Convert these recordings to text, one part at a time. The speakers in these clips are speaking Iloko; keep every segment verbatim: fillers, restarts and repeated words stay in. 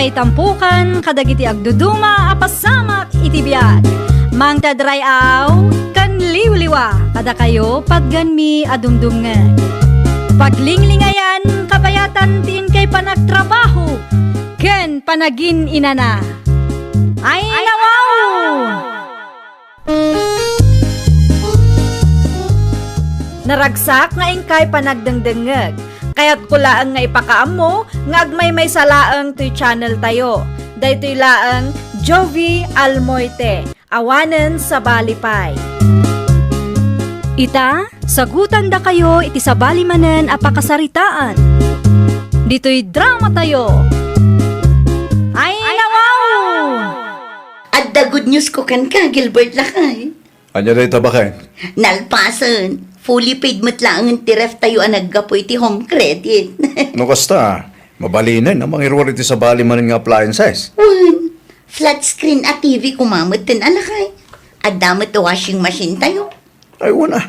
Itampukan kadagiti agduduma a pasamak iti biag. Mangted ray-aw ken liwliwa kadakayo patganmi a dumdumngeg. Paglinglingayan kabayatan ti inkay panagtrabaho ken panagin-inana. Ay, nawaw! Naragsak nga inkay panagdengdengngeg. Kayatko laeng nga ipakaammo nga agmaymaysa laeng toy channel tayo. Daytoy laeng Jovi Almoite, awanen sabali pay. Ita, sagutandakayo iti sabali manen a pakasaritaan. Ditoy drama tayo. Ay, nawaw! Adda good news ko kenka, Gilbert lakay. Ania dayta baket? Nalpasen. Fully paid met laengen ti ref tayo a naggapu iti Home Credit. No kasta, mabalinen a mangiruar iti sabali manen nga appliances. Wen, flat screen a T V koma metten a lakay. Adda met washing machine tayo. Ay, wen a.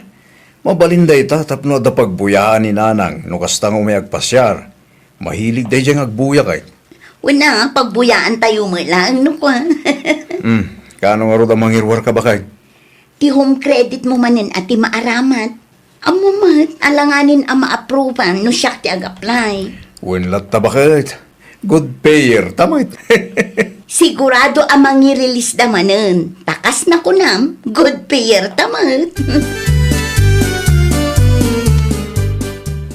Mabalin dayta tapno adda pagbuyaan ni Nanang no kasta nga umay agpasiar. Mahilig daydiay nga agbuya kay. Wen a, pagbuyaan tayo met laeng no kua. Hmm, kaano ngarud a mangiruarka baket? Ti Home Credit mo manen a ti maaramat. Ammo met, alanganin a ma-approvean no siak ti ag-apply. Wen latta baket. Good payer ta met. Sigurado a mangi-release da manen. Ta kas nakunam, good payer ta met.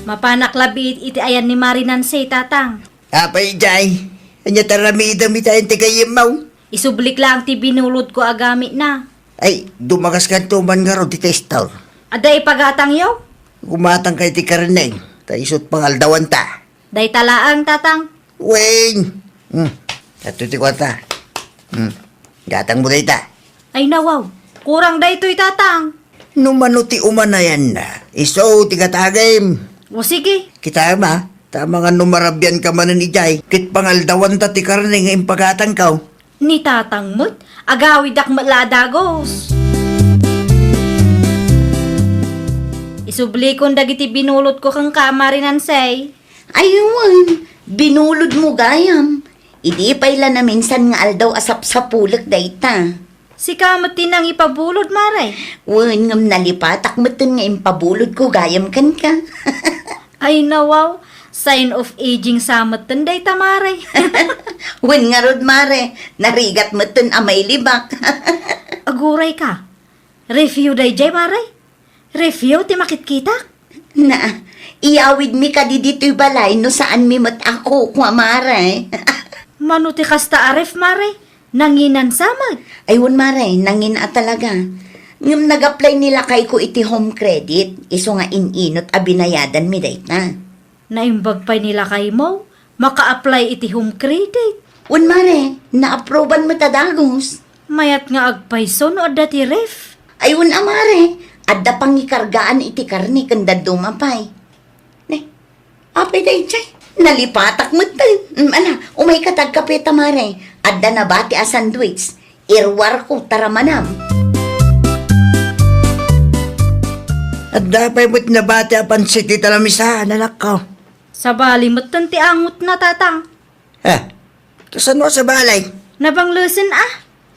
Mapanak labi iti ayan ni Mari Nancy, Tatang. Apay, Jay? Ania ti aramidem ita ti gayyemmo? Isublik laeng ti binulodko a gamitna. Ay, dumakaskanto man ngarud iti store. Adda ipagatangyo? Gumatangka iti karne, ta isu't pangaldawanta. Dayta laeng, Tatang. Wen. Hmm. Adtoy ti kuarta. Hmm. Gatangmo dayta. Ay, nawaw. Kurang daytoy, Tatang. No mano ti umanayanna, isu ti gatagem. O, sige. Kitaem a, ta amangan no marabianka manen idiay, ket pangaldawanta ti karne nga impagatangko. Ni Tatang met, agawidak met la a dagus. Isublikon dagiti binulodko kenka, Mari Nancy. Ay wen, binulodmo gayam. Idi pay la naminsan nga aldaw a sapsapulek dayta. Sika met ti nangipabulod, Mare. Wen, ngem nalipatak metten nga impabulodko gayam kenka. Ay, nawaw. Sign of aging sa metten dayta, Mare. Wen ngarud, Mare. Narigat metten a mailibak. Agurayka. Refyo daydiay, Mare. Refyo ti makitkitak? Na, iyawidmi kadi ditoy balay no saanmi met a kukua, Mare. Mano ti kasta a ref, Mare? Nanginan sa met? Ay, wen, Mare, nangin a talaga. Ngem nag-apply ni lakayko iti Home Credit, isu nga in-inut a binayadanmi dayta. Naimbag pay ni lakaymo, maka-apply iti Home Credit. Wen, Mare, na-approvean met a dagus. Mayat nga agpayso no adda ti ref. Ay, wen a, Mare, adda pangikargaan iti karne ken dadduma pay. Ne, apay daydiay? Nalipatak metten. Mm, ala, umayka ta agkape ta, Mare. Adda nabati a sandwich. Iruarko, tara manam. Adda pay met nabati a pansit ita lamisa, anakko. Sabali metten ti angutna, Tatang. Ha? Kasano a sabali? Nabanglesen a.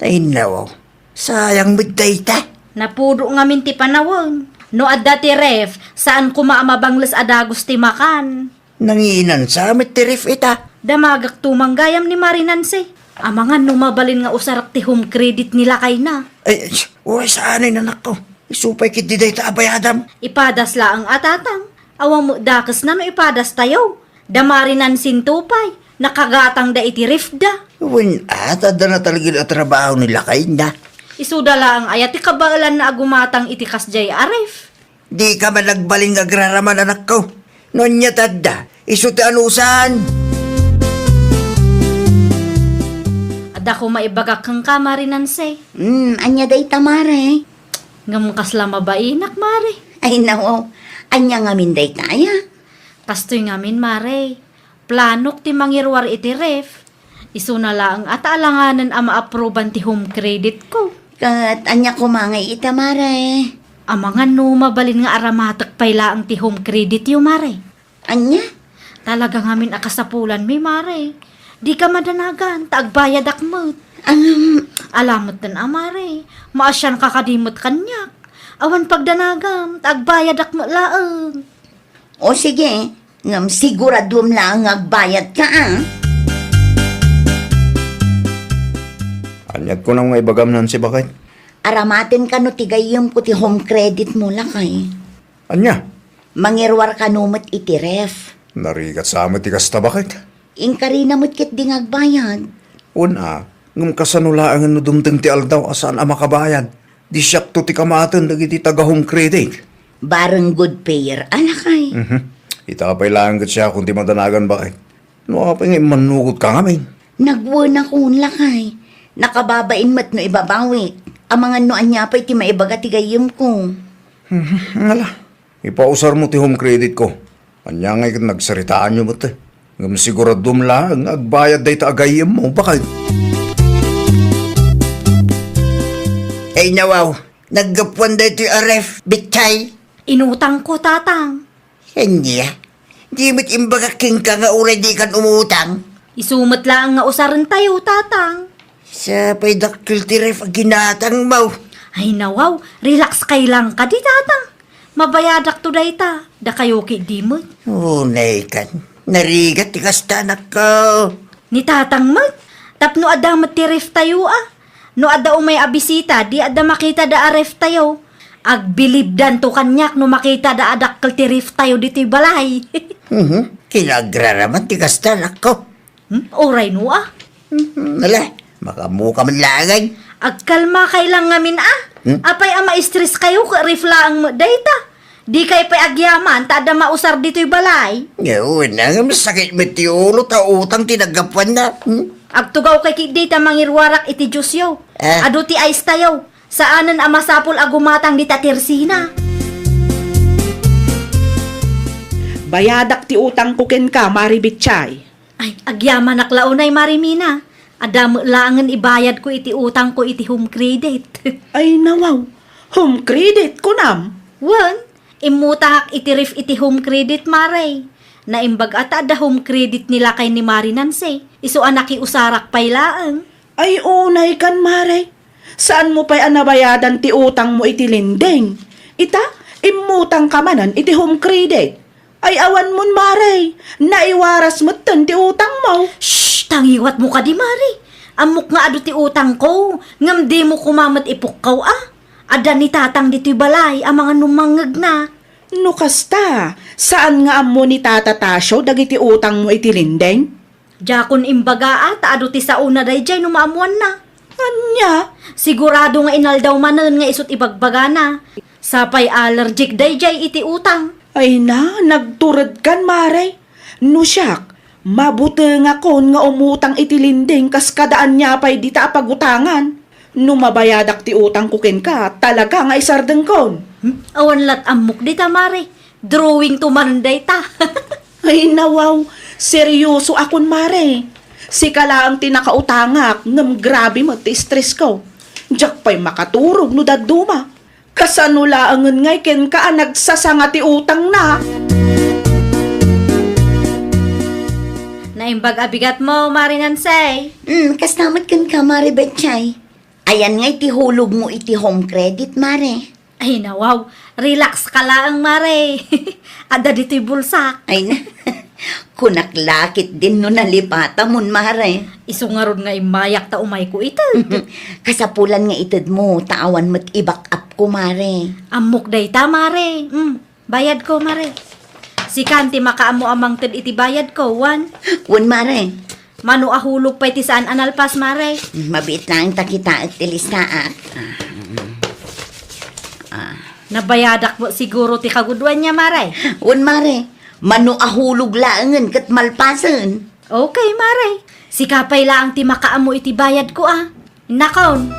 Ay, nawaw. Sayang met dayta. Napudo ngamin ti panawen. No adda ti ref, saan koma a mabangles a dagus ti makan. Nanginan sa met ti ref ita. Damagak tumang gayam ni Mari Nancy. Amangan no mabalin nga usarak ti home credit ni lakayna. Ay, ay, uray saanay, anakko. Isu pay ketdi dayta a bayadam. Ipadas laeng a, Tatang. Awan met dakesna no ipadas tayo. Da Mari Nancy-nto pay, nakagatangda iti refda. Wen, a, ta adda na talaga a trabaho ni lakayna. Isuda laeng aya ti kabaelanna a gumatang iti kasdiay a ref. Dika man agbalin nga agraraman, anakko. No ania ti adda, isu ti anusan. Adda koma ibagak kenka, Mari Nancy. Hmm, ania dayta, Mare? Ngem kasla mabainak, Mare. Ay, nawaw. Ania ngamin dayta aya? Kastoy ngamin, Mare. Planok ti mangiruar iti ref. Isuna laeng a ta alanganen a ma-approvean ti home credit ko. Ket ania koma ngay ita, Mare? Amangan no mabalin nga aramatek pay laeng ti home credit yo, Mare. Ania? Talaga ngamin a kasapulanmi, Mare. Dika madanagan, ta agbayadak met. Am, Ala metten a, Mare, maasianka kadi met kaniak. Awan pagdanagam, ta agbayadak met laeng. O sige, ngem siguraduem laeng nga agbayadka, a. Aniat kunam nga ibagam, Nancy, baket? Aramaten kano ti gayyemko ti home credit mo, lakay. Ania? Mangiruar kano met iti ref. Narigat sa met ti kasta, baket? Inkarina met ketdi nga agbayad. Wen a, ngem kasano laengen no dumteng ti aldaw a saan a makabayad? Di siakto ti kamaten dagiti taga-home credit. Bareng good payer a, lakay. Mhm. Ita pay laeng ket siakon ti madanagan, baket? No apay nga immannugotka ngamin? Nagwenakon, lakay. Nakababain met no ibabawik. Amangan no ania pay ti maibaga ti gayyemko. Mhm. Ngala. Ipausarmo ti home credit ko. Ania ngay ket nagsaritaanyo met, eh. Ngem siguraduem laeng nga agbayad dayta a gayyemmo, baket. Ay, nawaw, naggapuan daytoy a ref, bitchay. Inutangko, Tatang. Ania? Di met imbagak kenka nga uray dikan umutang? Isu met laeng nga usarentayo, Tatang. Sa pay dakkel ti ref a ginatangmo. Ay, nawaw, relax kay lang kadi, Tatang. Mabayadakto dayta, dakayo ketdi met. Unay kan, narigat ti kasta, anak ko. Ni Tatang met, tapno adda met ti ref tayo, a. No adda umay a bisita, di adda makitada a ref tayo. Agbilibdanto kaniak no makitada a dakkel ti ref tayo ditoy balay. Mhm. Kinagraraman ti kasta, anak ko. Hmm? Uray no, a? Mhm. Ala, makaammoka man laeng. Agkalmakay lang ngamin, a. Hmm? Apay a ma-stress kayo, ket ref laeng met dayta. Dikay pay agyaman ta adda mausar ditoy balay. Wen a, ngem sakit met ti ulo ta utang ti naggapuanna. Hmm? Agtugawkay ketdi ta mangiruarak iti juiceyo. Ah. Adu ti ice tayo. Saanen a masapul a gumatang dita tersina. Bayadak ti utangko kenka, Mari Bitchay. Ay, agyamanak la unay, Mari Mina. Adda met laengen ibayadko iti utangko iti home credit. Ay, nawaw. Home credit, kunam? Wen, immutangak iti ref iti home credit, Mare. Naimbag a ta adda home credit ni lakay ni Mari Nancy. Isu a nakiusarak pay laeng. Ay, unay kan, Mare. Saanmo pay a nabayadan ti utangmo iti lending? Ita, immutangka manen iti home credit. Ay, awan mon, Mare. Naiwaras metten ti utangmo. Shh! Tangiwatmo kadi, Mare. Ammok nga adu ti utangko, ngem dimo koma met ipukkaw a. Adda ni Tatang ditoy balay, amangan no mangngegna. No kasta, saan nga ammo ni Tata Tasio dagiti utangmo iti lending? Diakon imbaga a ta adu ti saona daydiay no maammoanna. Ania? Sigurado nga inaldaw manen nga isut' ibagbagana. Sapay allergic daydiay iti utang. Ay na, nagturedkan, Mare. No siak, mabutengakon nga umutang iti lending kas kada ania pay dita a pagutangan. No mabayadak ti utangko kenka, talaga nga isardengkon. Hmm? Awan lat ammok dita, Mare. Drawing to manen dayta. Ay, nawaw. Seryoso akon, Mare. Sika laeng ti nakautangak, ngem grabe met ti stressko. Diak pay makaturog no dadduma. Kasano laengen ngay kenka a nagsasanga ti utangna? Naimbag a bigatmo, Mare Nansay. Hmm, kasta met kenka, Mare Betchay. Ayan ngay ti hulogmo iti home credit, Mare. Ay, nawaw. Relax ka laeng, Mare. Adda ditoy bulsak. Ay na. Kunak la ketdin no nalipatamon, Mare. Isu ngarud nga immayak ta umayko ited. Kasapulan nga itedmo, ta awan met i-back up ko, Mare. Ammok dayta, Mare. Mm. Bayadko, Mare. Sikan ti makaammo a mangted iti bayadko, wen? Wen, Mare. Mano a hulog pay ti saan a nalpas, Mare? Mabiit laeng ta kitaek ti listaak. Ah, mm. Ah. Nabayadak met siguro ti kagudoanna, Mare? Wen, Mare. Mano a hulog laengen ket malpasen. Okay, Mare. Sika pay laeng ti makaammo iti bayadko, a. Innakon.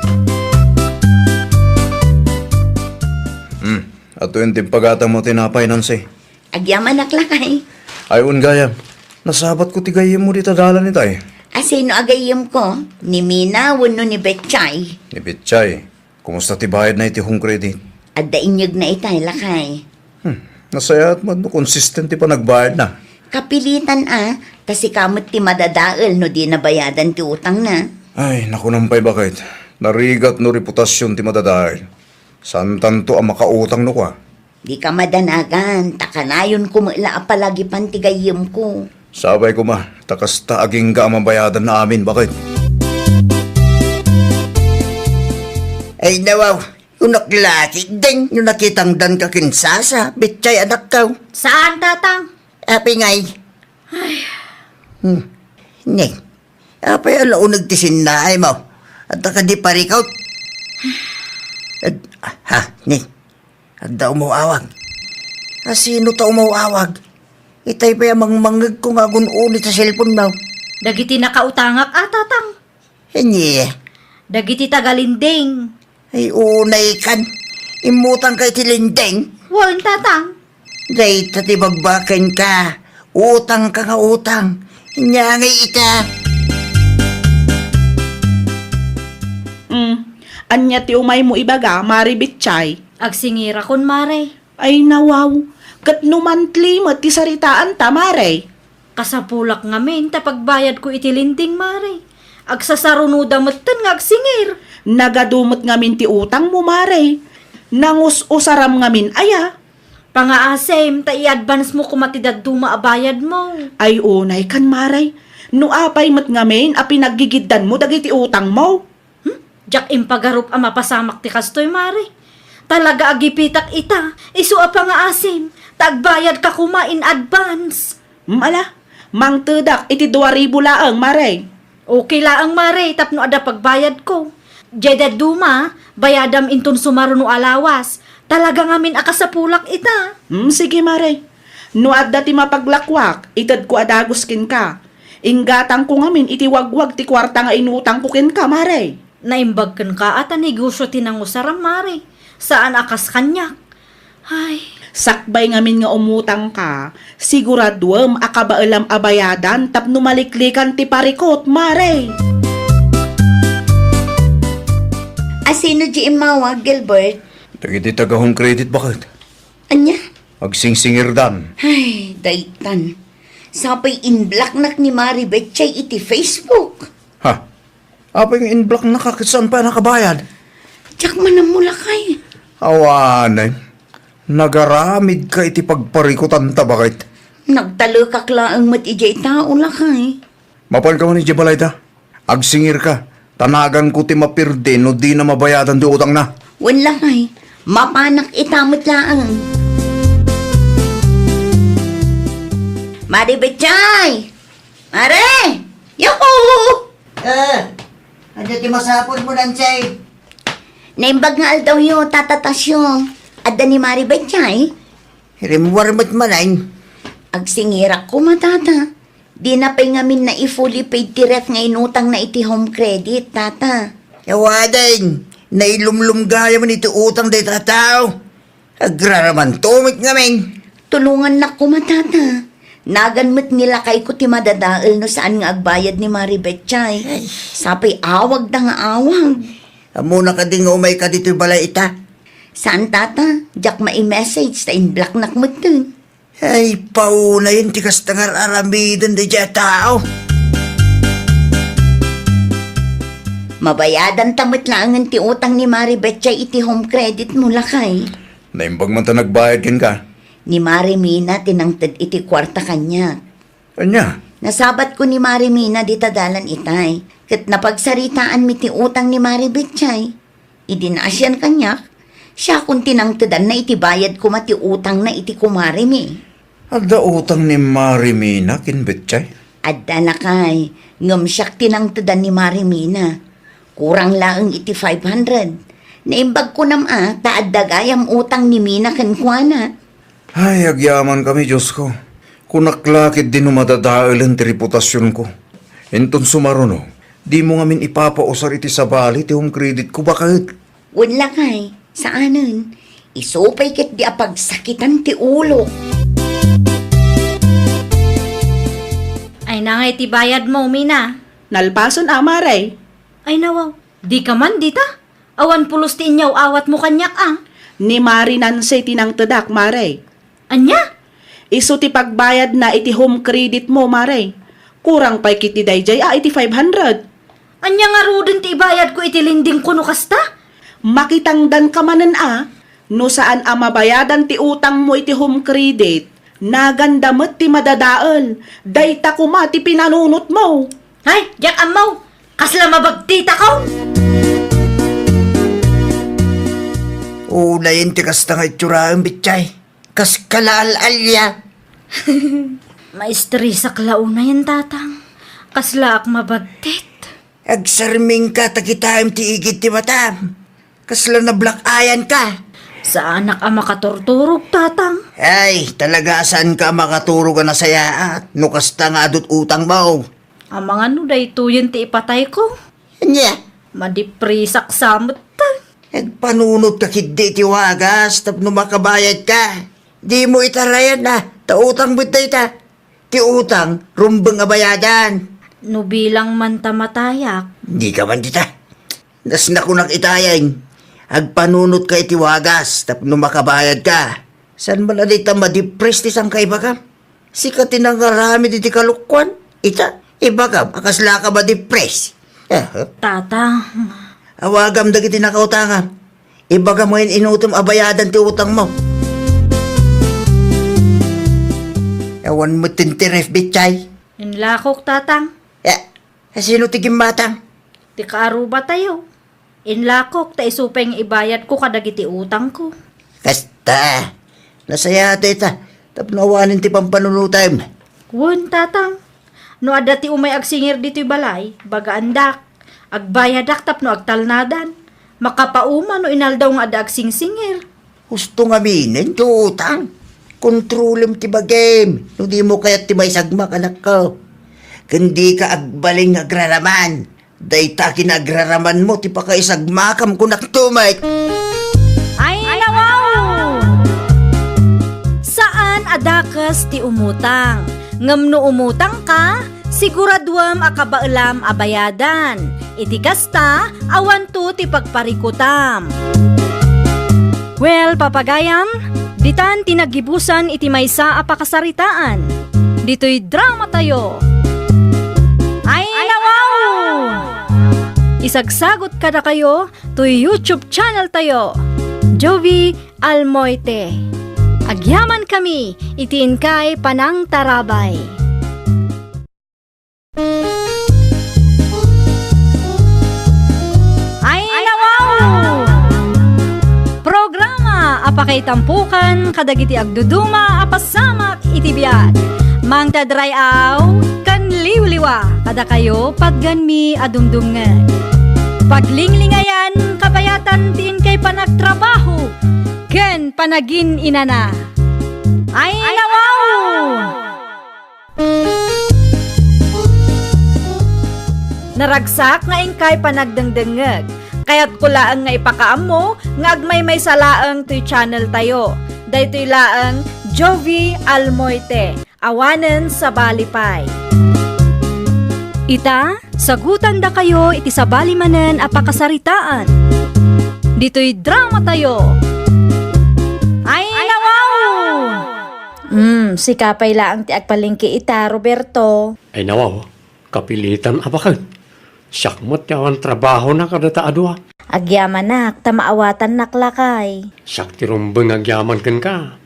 Hmm. Atoyen ti impagatam mo tinapay, Nancy. Agyamanak, lakay. Ay, wen gayam. Nasabatko ti gayyemmo dita dalan itay. A, sino a gayyemko? Ni Mina wenno ni Betchay? Ni Betchay. Kumusta ti bayadna iti home credit? Adda inyegna itay, lakay. Hmm. Nasayaat met no consistent ti panagbayadna. Kapilitan a, Ta sika met ti madadael no di nabayadan ti utangna. Ay, nakunam pay, baket. Narigat no reputasion ti madadael. Saantanto a makautang no kua. Dika madanagan, ta kanayonko met la a palagipan ti gayyemko. Sapay koma, ta kasta agingga a mabayadanna amin, baket. Ay, nawaw, kunak lakit din, no nakitang dan ka ken Sasa, Betchay anakkaw. Saan, Tatang? Apay ngay? Ay. Hmm. Ni, apay a nauneg ti sinnaay mo? Adda kadi parikot? Ad-, ha, ni? Adda umaw-awag. A, sino ta umaw-awag? Itay pay a mangmangngegko nga agun-uni ta cellphone mo. Dagiti nakautangak a, Tatang. Ania? Dagiti taga-lending. Ay, unay kan. Immutang ka iti lending? Wen, Tatang. Dayta ti babbaken ka. Utang ka nga utang. Ania ngay ita? Mm. Ania ti umaymo ibaga, Mare Betchay? Agsingirakon, Mare. Ay, nawaw. Ket no monthly met ti saritaanta, Mare? Kasapulak ngamin ta pagbayadko iti lending, Mare. Agsasarunoda metten nga agsingir. Nagadu met ngamin ti utangmo, Mare. Nangus-usaram ngamin aya? Pangaasim, ta i-advance mo koma ti dadduma a bayadmo. Ay, unay kan, Mare. No apay met ngamin a pinaggigiddanmo dagiti utangmo? Hmm? Diak impagarup a mapasamak ti kastoy, Mare. Talaga a gipitak ita, isu a pangaasim, ta agbayadka koma in advance. Hmm, ala, mangtedak iti dua ribu laeng, Mare. Okay laeng, Mare, tapno adda pagbayadko. Diay dadduma, bayadam inton sumaruno a lawas. Talaga ngamin a kasapulak ita. Hmm, sige, Mare. No adda ti mapaglakwak, itedko a dagus kenka. Inggatangko ngamin iti wagwag ti kuarta nga inutangko kenka, Mare. Naimbag kenka a ta negosio ti nangusaram, Mare. Saan a kas kaniak. Ay. Sakbay ngamin nga umutangka, siguraduem a kabaelam a bayadan tapno maliklikan ti parikot, Mare. A, sino di immawag, Gilbert? Dagiti taga Home Credit, baket. Ania? Agsingsingirdan. Ay, daytan. Sapay in-blocknak ni Mare Betchay iti Facebook. Ha? Apay nga in-blocknak ket saan pay a nakabayad? Diak man ammo, lakay. Awanen. Nagaramidka iti pagparikutanta, baket. Nagtalekak laeng met idiay tao, lakay. Mapanka man idiay balayta. Agsingirka, ta naganko ti mapirdi no dina mabayadan ti utangna. Wen, lakay, mapanak ita met laeng. Mare Betchay! Mare! Yoko! Ah, adda ti masapulmo, Nansay? Naimbag nga aldawyo, Tata Tasyo. Adda ni Mare Betchay? Rimmuar met manen. Agsingirak koma, Tata. Dina pay ngamin nai-fully paid ti ref nga inutangna iti Home Credit, Tata. Awanen, nailumlum gayam iti utang dayta a tao. Agraramanto met ngamin. Tulongannak koma, Tata. Nagan met ni lakayko ti madadael no saan nga agbayad ni Mare Betchay. Ay. Sapay awagda nga awag. Ammona kadi nga umayka ditoy balay ita? Saan, Tata. Diak mai-message ta in-blocknak metten. Ay, paunayen ti kasta nga ar-aramiden daydiay a tao. Mabayadanta met laengen ti utang ni Mare Betchay iti Home Credit mo, lakay. Naimbag man ta nagbayad kenka. Ni Mare Mina ti nangted iti kuarta kaniak. Ania? Nasabatko ni Mare Mina dita dalan itay, ket napagsaritaanmi ti utang ni Mare Betchay. Idi naasian kaniak, siakon ti nangtedanna iti bayad koma ti utangna iti kumaremi. Adda utang ni Mare Mina ken Betchay? Adda, lakay, ngem siak ti nangtedan ni Mare Mina. Kurang laeng iti five hundred. Naimbag kunam a, ta adda gayam utang ni Mina kenkuana. Ay, agyamankami, Diosko. Kunak la ketdi no madadaelen ti reputasionko. Inton sumaruno, dimo ngamin ipapausar iti sabali ti home creditko, baket. Wen, lakay, saanen. Isu pay ketdi a pagsakitan ti ulok. Ay, nangay ti bayadmo, Mina? Nalpasen a, Mare. Ay, nawaw. Dika man dita? Awan pulos ti inyaw-awatmo kaniak a? Ni Mare Nancy ti nangtedak, Mare. Ania? Isu ti pagbayadna iti home credit mo, Mare. Kurang pay ketdi daydiay a iti five hundred. Ania ngaruden ti ibayadko iti lendingko no kasta? Makitangdanka manen a, no saan a mabayadan ti utangmo iti home credit, naganda met ti madadael. Dayta koma ti pinanunotmo. Ay, diak ammo. Kasla mabagtitako. Unayen ti kasta nga itsuraem, bitchay. Kas kalaal-alia. Maistresak la unayen, Tatang. Kaslaak mabagtit. Agsarmingka ta kitaem ti igid ti matam. Kasla nablack-eyanka. Saanak a makaturturog, Tatang. Ay, talaga a saanka a makaturog a nasayaat no kasta nga adut utangmo. Amangan no daytoyen ti ipatayko. Ania? Madipresak sa met. Agpanunotka ketdi iti wagas tapno makabayadka. Dimo itarayan a, ta utang met dayta. Ti utang, rumbeng a bayadan. No bilang man ta matayak. Dika man dita. Nasnakunak itayen. Agpanunotka iti wagas tapno makabayadka. Saan man a dita madipres ti sangkaibagam? Sika ti nangaramid iti kalokuan. Ita, ibagam a kaslaka madipres. Aha. Tatang. Awagam dagiti nakautangam. Ibagam nga in-inutom a bayadan ti utangmo. Awan met ti interest, bitchay. Inlakok, Tatang. Eh, sino ti gimmatang? Ti kaarubatayo. Inlakok ta isu pay nga ibayadko kadagiti utangko. Kasta, nasayaat dayta, tapno awanen ti pampanunotem. Wen, Tatang. No adda ti umay agsingir ditoy balay, bagaandak. Agbayadak tapno agtalnadan. Makapauma no inaldaw nga adda agsingsingir. Husto nga aminen ti utang. Kontrolem ti bagim no dimo kayat ti maisagmak, anakko. Ken dika agbalin nga agraraman. Dayta kinaagraramanmo ti pakaisagmakam, kunak to met. Ay, nawaw! Saan a dakes ti umutang. Ngem no umutangka, siguraduem a kabaelam a bayadan. Iti kasta, awanto ti pagparikutam. Well, papagayam, ditan ti naggibusan iti maysa a pakasaritaan. Ditoy dramatayo. Ay, nawaw! Isagsagot kadakayo toy YouTube channel tayo, Jovi Almoite. Agyaman kami iti inkay panangtarabay. Ay, nawaw! Programa a pakaitampukan kadagiti agduduma a pasamak iti biag. Mangted ray-aw ken liwliwa kadakayo patganmi a dumdumngeg. Paglinglingayan kabayatan ti inkay panagtrabaho ken panagin-inana. Ay, nawaw! Naragsak nga inkay panagdengdengngeg. Kayatko laeng nga ipakaammo nga agmaymaysa laeng toy channel tayo. Daytoy laeng Jovi Almoite, awanen sabali pay. Ita, sagutandakayo iti sabali manen a pakasaritaan. Ditoy dramatayo. Ay, nawaw! Hmm, sika pay laeng ti agpalengke ita, Roberto. Ay nawaw, kapilitan a baket. Siak met ti awan trabahona kadata a dua. Agyamanak, ta maawatannak lakay. Siak ti rumbeng nga agyaman kenka.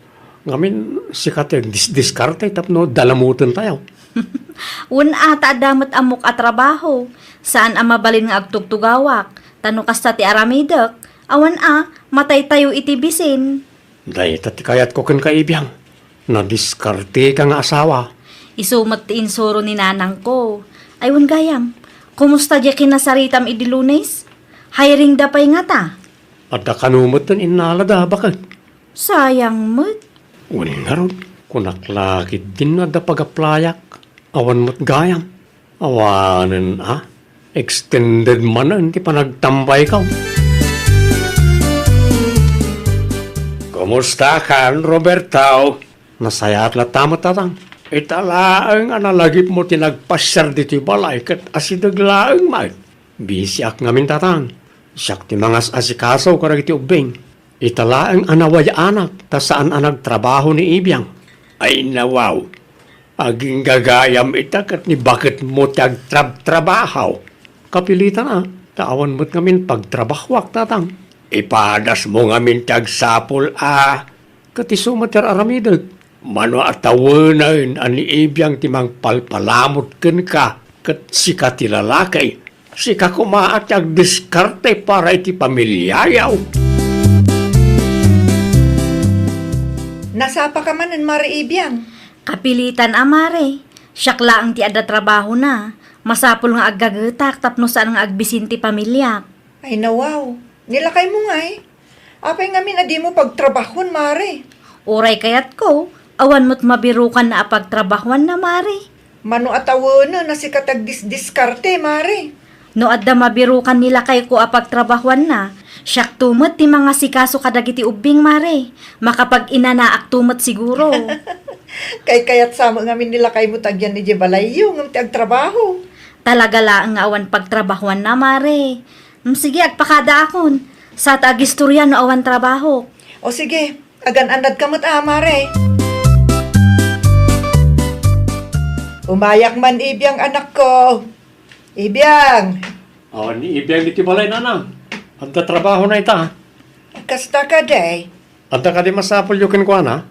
Ngamin, sika ti agdisdiskarte tapno dalamuten tayo. Wen a, ta adda met ammok a trabaho. Saan a mabalin nga agtugtugawak. Ta no kasta ti aramidek, awan a, matay tayo iti bisin. Dayta ti kayatko kenka, Ibiang. Nadiskarteka nga asawa. Isu met ti insuro ni nanangko. Ay, wen gayam, kumusta diay kinasaritam idi Lunes? Hiring da pay ngata? Adda kano met ti innalada, baket. Sayang met. Wen ngarud, kunak la ketdin no adda pag-applyak. Awan met gayam. Awanen a, extended manen ti panagtambayko. Kumustakan, Roberto? Nasayaat latta met, Tatang. Ita laeng a nalagipmo ti nagpasiar ditoy balay ket asideg laeng met. Bisiak ngamin, Tatang. Siak ti mangas-asikaso kadagiti ubbing. Ita laeng a nawayaanak ta saan a nagtrabaho ni Ibiang. Ay, nawaw. Aginggagayam ita ket ni baketmo ti agtrabtrabaho. Kapilitan a, ta awan met ngamin pagtrabahoak, tatang. Ipadasmo ngamin ti agsapul a, ket isu met ti ar-aramidek. Mano a tawenen a ni Ibiang ti mangpalpalamut kenka, ket sika ti lalaki. Sika koma a ti agdiskarte para iti pamiliayo. Nasapaka manen, Mare Ibiang? Kapilitan a, Mare. Siak laeng ti adda trabahona. Masapul nga aggagetak tapno saan nga agbisin ti pamiliak. Ay, nawaw. Nilakaymo ngay? Apay ngamin a dimo pagtrabahon, Mare? Uray kayatko, awan met mabirukanna a pagtrabahoanna, Mare. Mano a tawenen a sika ti agdisdiskarte, Mare? No adda mabirukan ni lakayko a pagtrabahoanna, siakto met ti mangasikaso kadagiti ubbing, Mare. Makapag-inanaakto met siguro. Kaykayat sa met ngamin ni lakaymo ti agyan idiay balayyo ngem ti agtrabaho. Talaga laeng nga awan pagtrabahoanna, Mare. Mm, sige, agpakadaakon. Sa ta agistorya no awan trabaho. O sige, agan-annadka met a, Mare. Umayak man, Ibiang, anakko. Ibiang! Awan ni Ibiang ditoy balay, nanang. Adda trabahona ita. Kasta kadi? Adda kadi masapulyo kenkuana?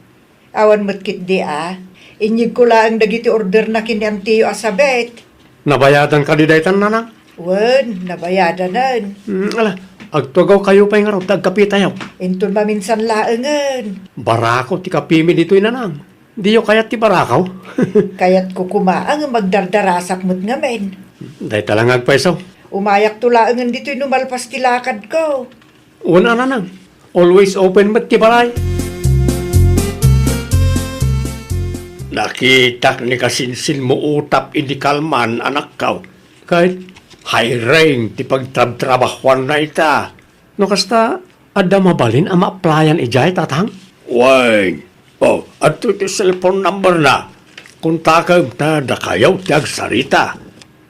Awan met ketdi a. Inyegko laeng dagiti orderna ken ni antiyo a sabet. Nabayadan kadi daytan, nanang? Wen, nabayadanen. Mm, ala, agtugawkayo pay ngarud ta agkapetayo. Inton maminsan laengen. Barako ti kapimi ditoy, nanang. Diyo kayat ti barako? Kayatko koma a ngem agdardarasak met ngamin. Dayta la nga agpayso. Umayakto laengen ditoy no malpas ti lakadko. Wen a, nanang, always open met ti balay. Nakitak ni kasinsinmo utap idi kalman, anakko. Ket hiring ti pagtrabtrabahoanna ita. No kasta, adda mabalin a ma-applyan idiay, tatang? Wen. O, adtoy ti cellphone number na. Kontakem ta dakayo ti agsarita.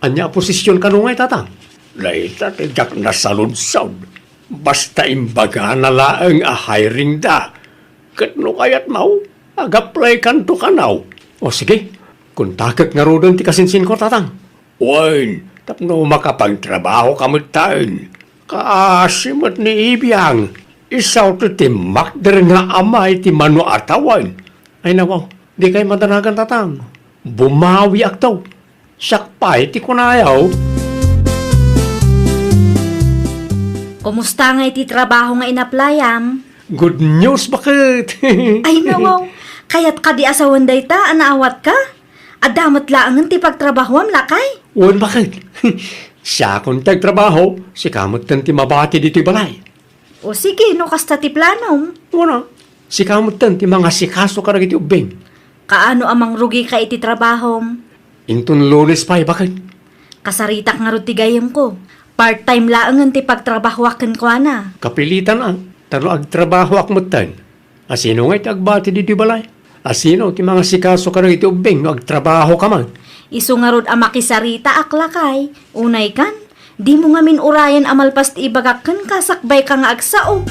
Ania a posision kano ngay, tatang? Dayta ti diak nasaludsod. Basta imbagana laeng a hiring da. Ket no kayatmo, ag-apply kanto kano. O sige, kontakek ngaruden ti kasinsinko, tatang. Wen, tapno makapagtrabahoka metten. Kaasi met ni Ibiang, isu ti timmakder nga ama iti mano a tawen. Ay nawaw, dikay madanagan, tatang. Bumawiakto. Siak pay ti kunayo. Kumusta ngay ti trabaho nga inaplayam? Good news, baket. Ay, nawaw. Kayat kadi a sawen dayta a naawatka? Adda met laengen ti pagtrabahoam, lakay? Wen, baket. Siakon ti agtrabaho, sika metten ti mabati ditoy balay. O sige, no kasta ti planom. Wen a, sika metten ti mangasikaso kadagiti ubbing. Kaano a mangrugika iti trabahom? Inton Lunes pay, baket. Kasaritak ngarud ti gayyemko. Part-time laengen ti pagtrabahoak kenkuana. Kapilitan a, ta no agtrabahoak metten. Asino ngay ti agbati ditoy balay? Asino ti mangasikaso kadagiti ubbing no agtrabahoka man? Isu ngarud a makisaritaak, lakay. Unay kan, dimo ngamin urayen a malpas ti ibagak kenka sakbayka nga agsao.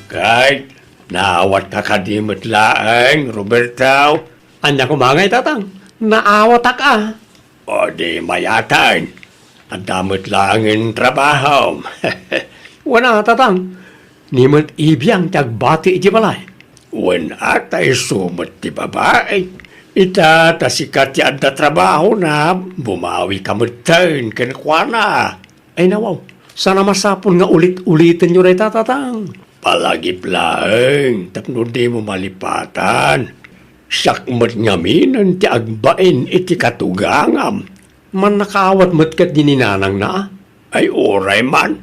Ket naawatka kadi met laeng, Roberto? Ania koma ngay, tatang? Naawatak a. O di mayatan, adda met laengen trabahom. Wen a, tatang, ni met Ibiang ti agbati iti balay. Wen a, ta isu met ti babai. Ita ta sika ti adda trabahona, bumawika metten kenkuana. Ay nawaw, saan a masapul nga ulit-ulitenyo dayta, tatang. Palagip laeng tapno dimo malipatan. Siak met ngaminen ti agbain iti katugangam. Mannakaawat met ketdi ni nanangna? Ay, uray man.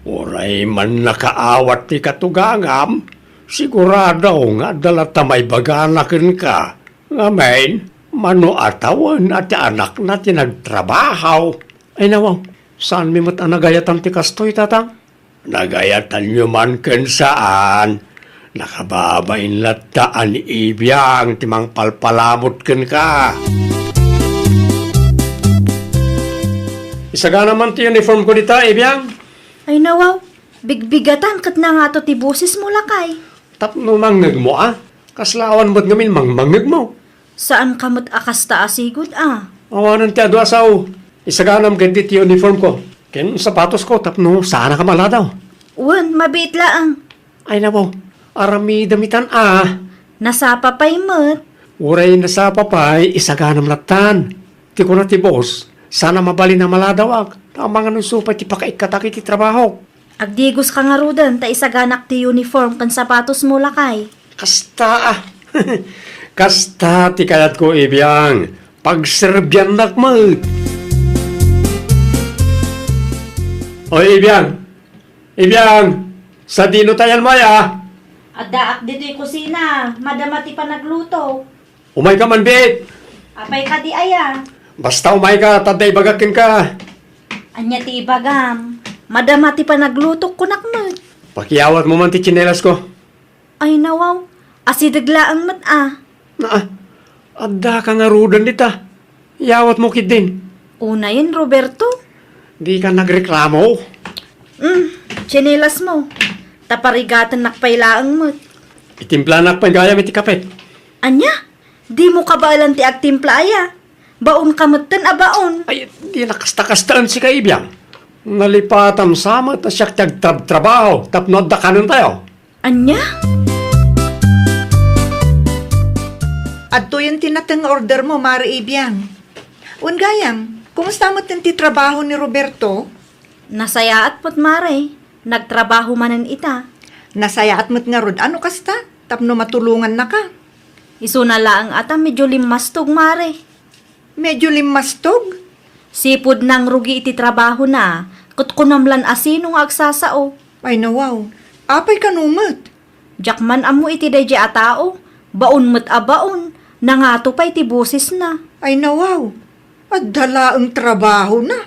Uray mannakaawat ti katugangam, sigurado nga adda latta maibagana kenka. Ngamin, mano a tawen a ti anakna ti nagtrabaho. Ay nawaw, saanmi met a nagayatan ti kastoy, tatang? Nagayatanyo man ken saan, nakababain latta a ni Ibiang ti mangpalpalamut kenka. Isagana man ti uniform ko dita, Ibiang. Ay nawaw, bigbigatan ket nangato ti bosesmo, lakay. Tapno mangngegmo a, Kasla awan met ngamin mangmangngegmo? Saan ka met a kasta a sigud a. Awanen ti adu a sao. Isaganam ketdi ti uniformko ken sapatosko tapno saanaka maladaw. Wen, mabiit laeng. Ay, nawaw. Aramidem itan a. Nasapa pay met. Uray nasapa pay, isaganam lattan. Ti kuna ti boss, saan a mabalin a maladawak. Ta amangan isu pay ti pakaikkatak iti trabahok. Agdigoska ngaruden ta isaganak ti uniform ken sapatosmo, lakay. Kasta a. Kasta ti kayatko, Ibiang. Pagserbiannak met. Oy, Ibiang. Ibiang, sadino tayan mo aya? Addaak ditoy kusina. Madama ti panagluto. Umayka man, biit. Apay kadi aya? Basta umayka, ta adda ibagak kenka. Ania ti ibagam? Madama ti panaglutok, kunak met. Pakiyawatmo man ti tsinelasko. Ay, nawaw. Asideg laeng met a. Naa, addaka ngaruden dita. Yawatmo ketdin. Unayen, Roberto. Dika nagreklamo? Mm, tsinelasmo. Ta parigatennak pay laeng met. Itimplanak pay gayam iti kape. Ania? Dimo kabaelan ti agtimpla aya? Baonka metten a baon. Ay, di nakasta-kastaen sika, Ibiang. Nalipatam sa met a siak ti agtrabtrabaho tapno adda kanentayo. Ania? Adtoyen ti nateng nga ordermo, Mare Ibiang. Wen gayam, kumusta metten ti trabaho ni Roberto? Nasayaat met, Mare. Nagtrabaho manen ita. Nasayaat met ngarud a no kasta, tapno matulongannaka. Isuna laeng a ta medyo limmastog, Mare. Medyo limmastog? Sipud nangrugi iti trabahona, ket kunam lan a sino nga agsasao. Ay, nawaw. Apay kano met? Diak man ammo iti daydiay a tao. Baon met a baon. Nangato pay ti bosesna. Ay, nawaw. Adda laeng trabahona.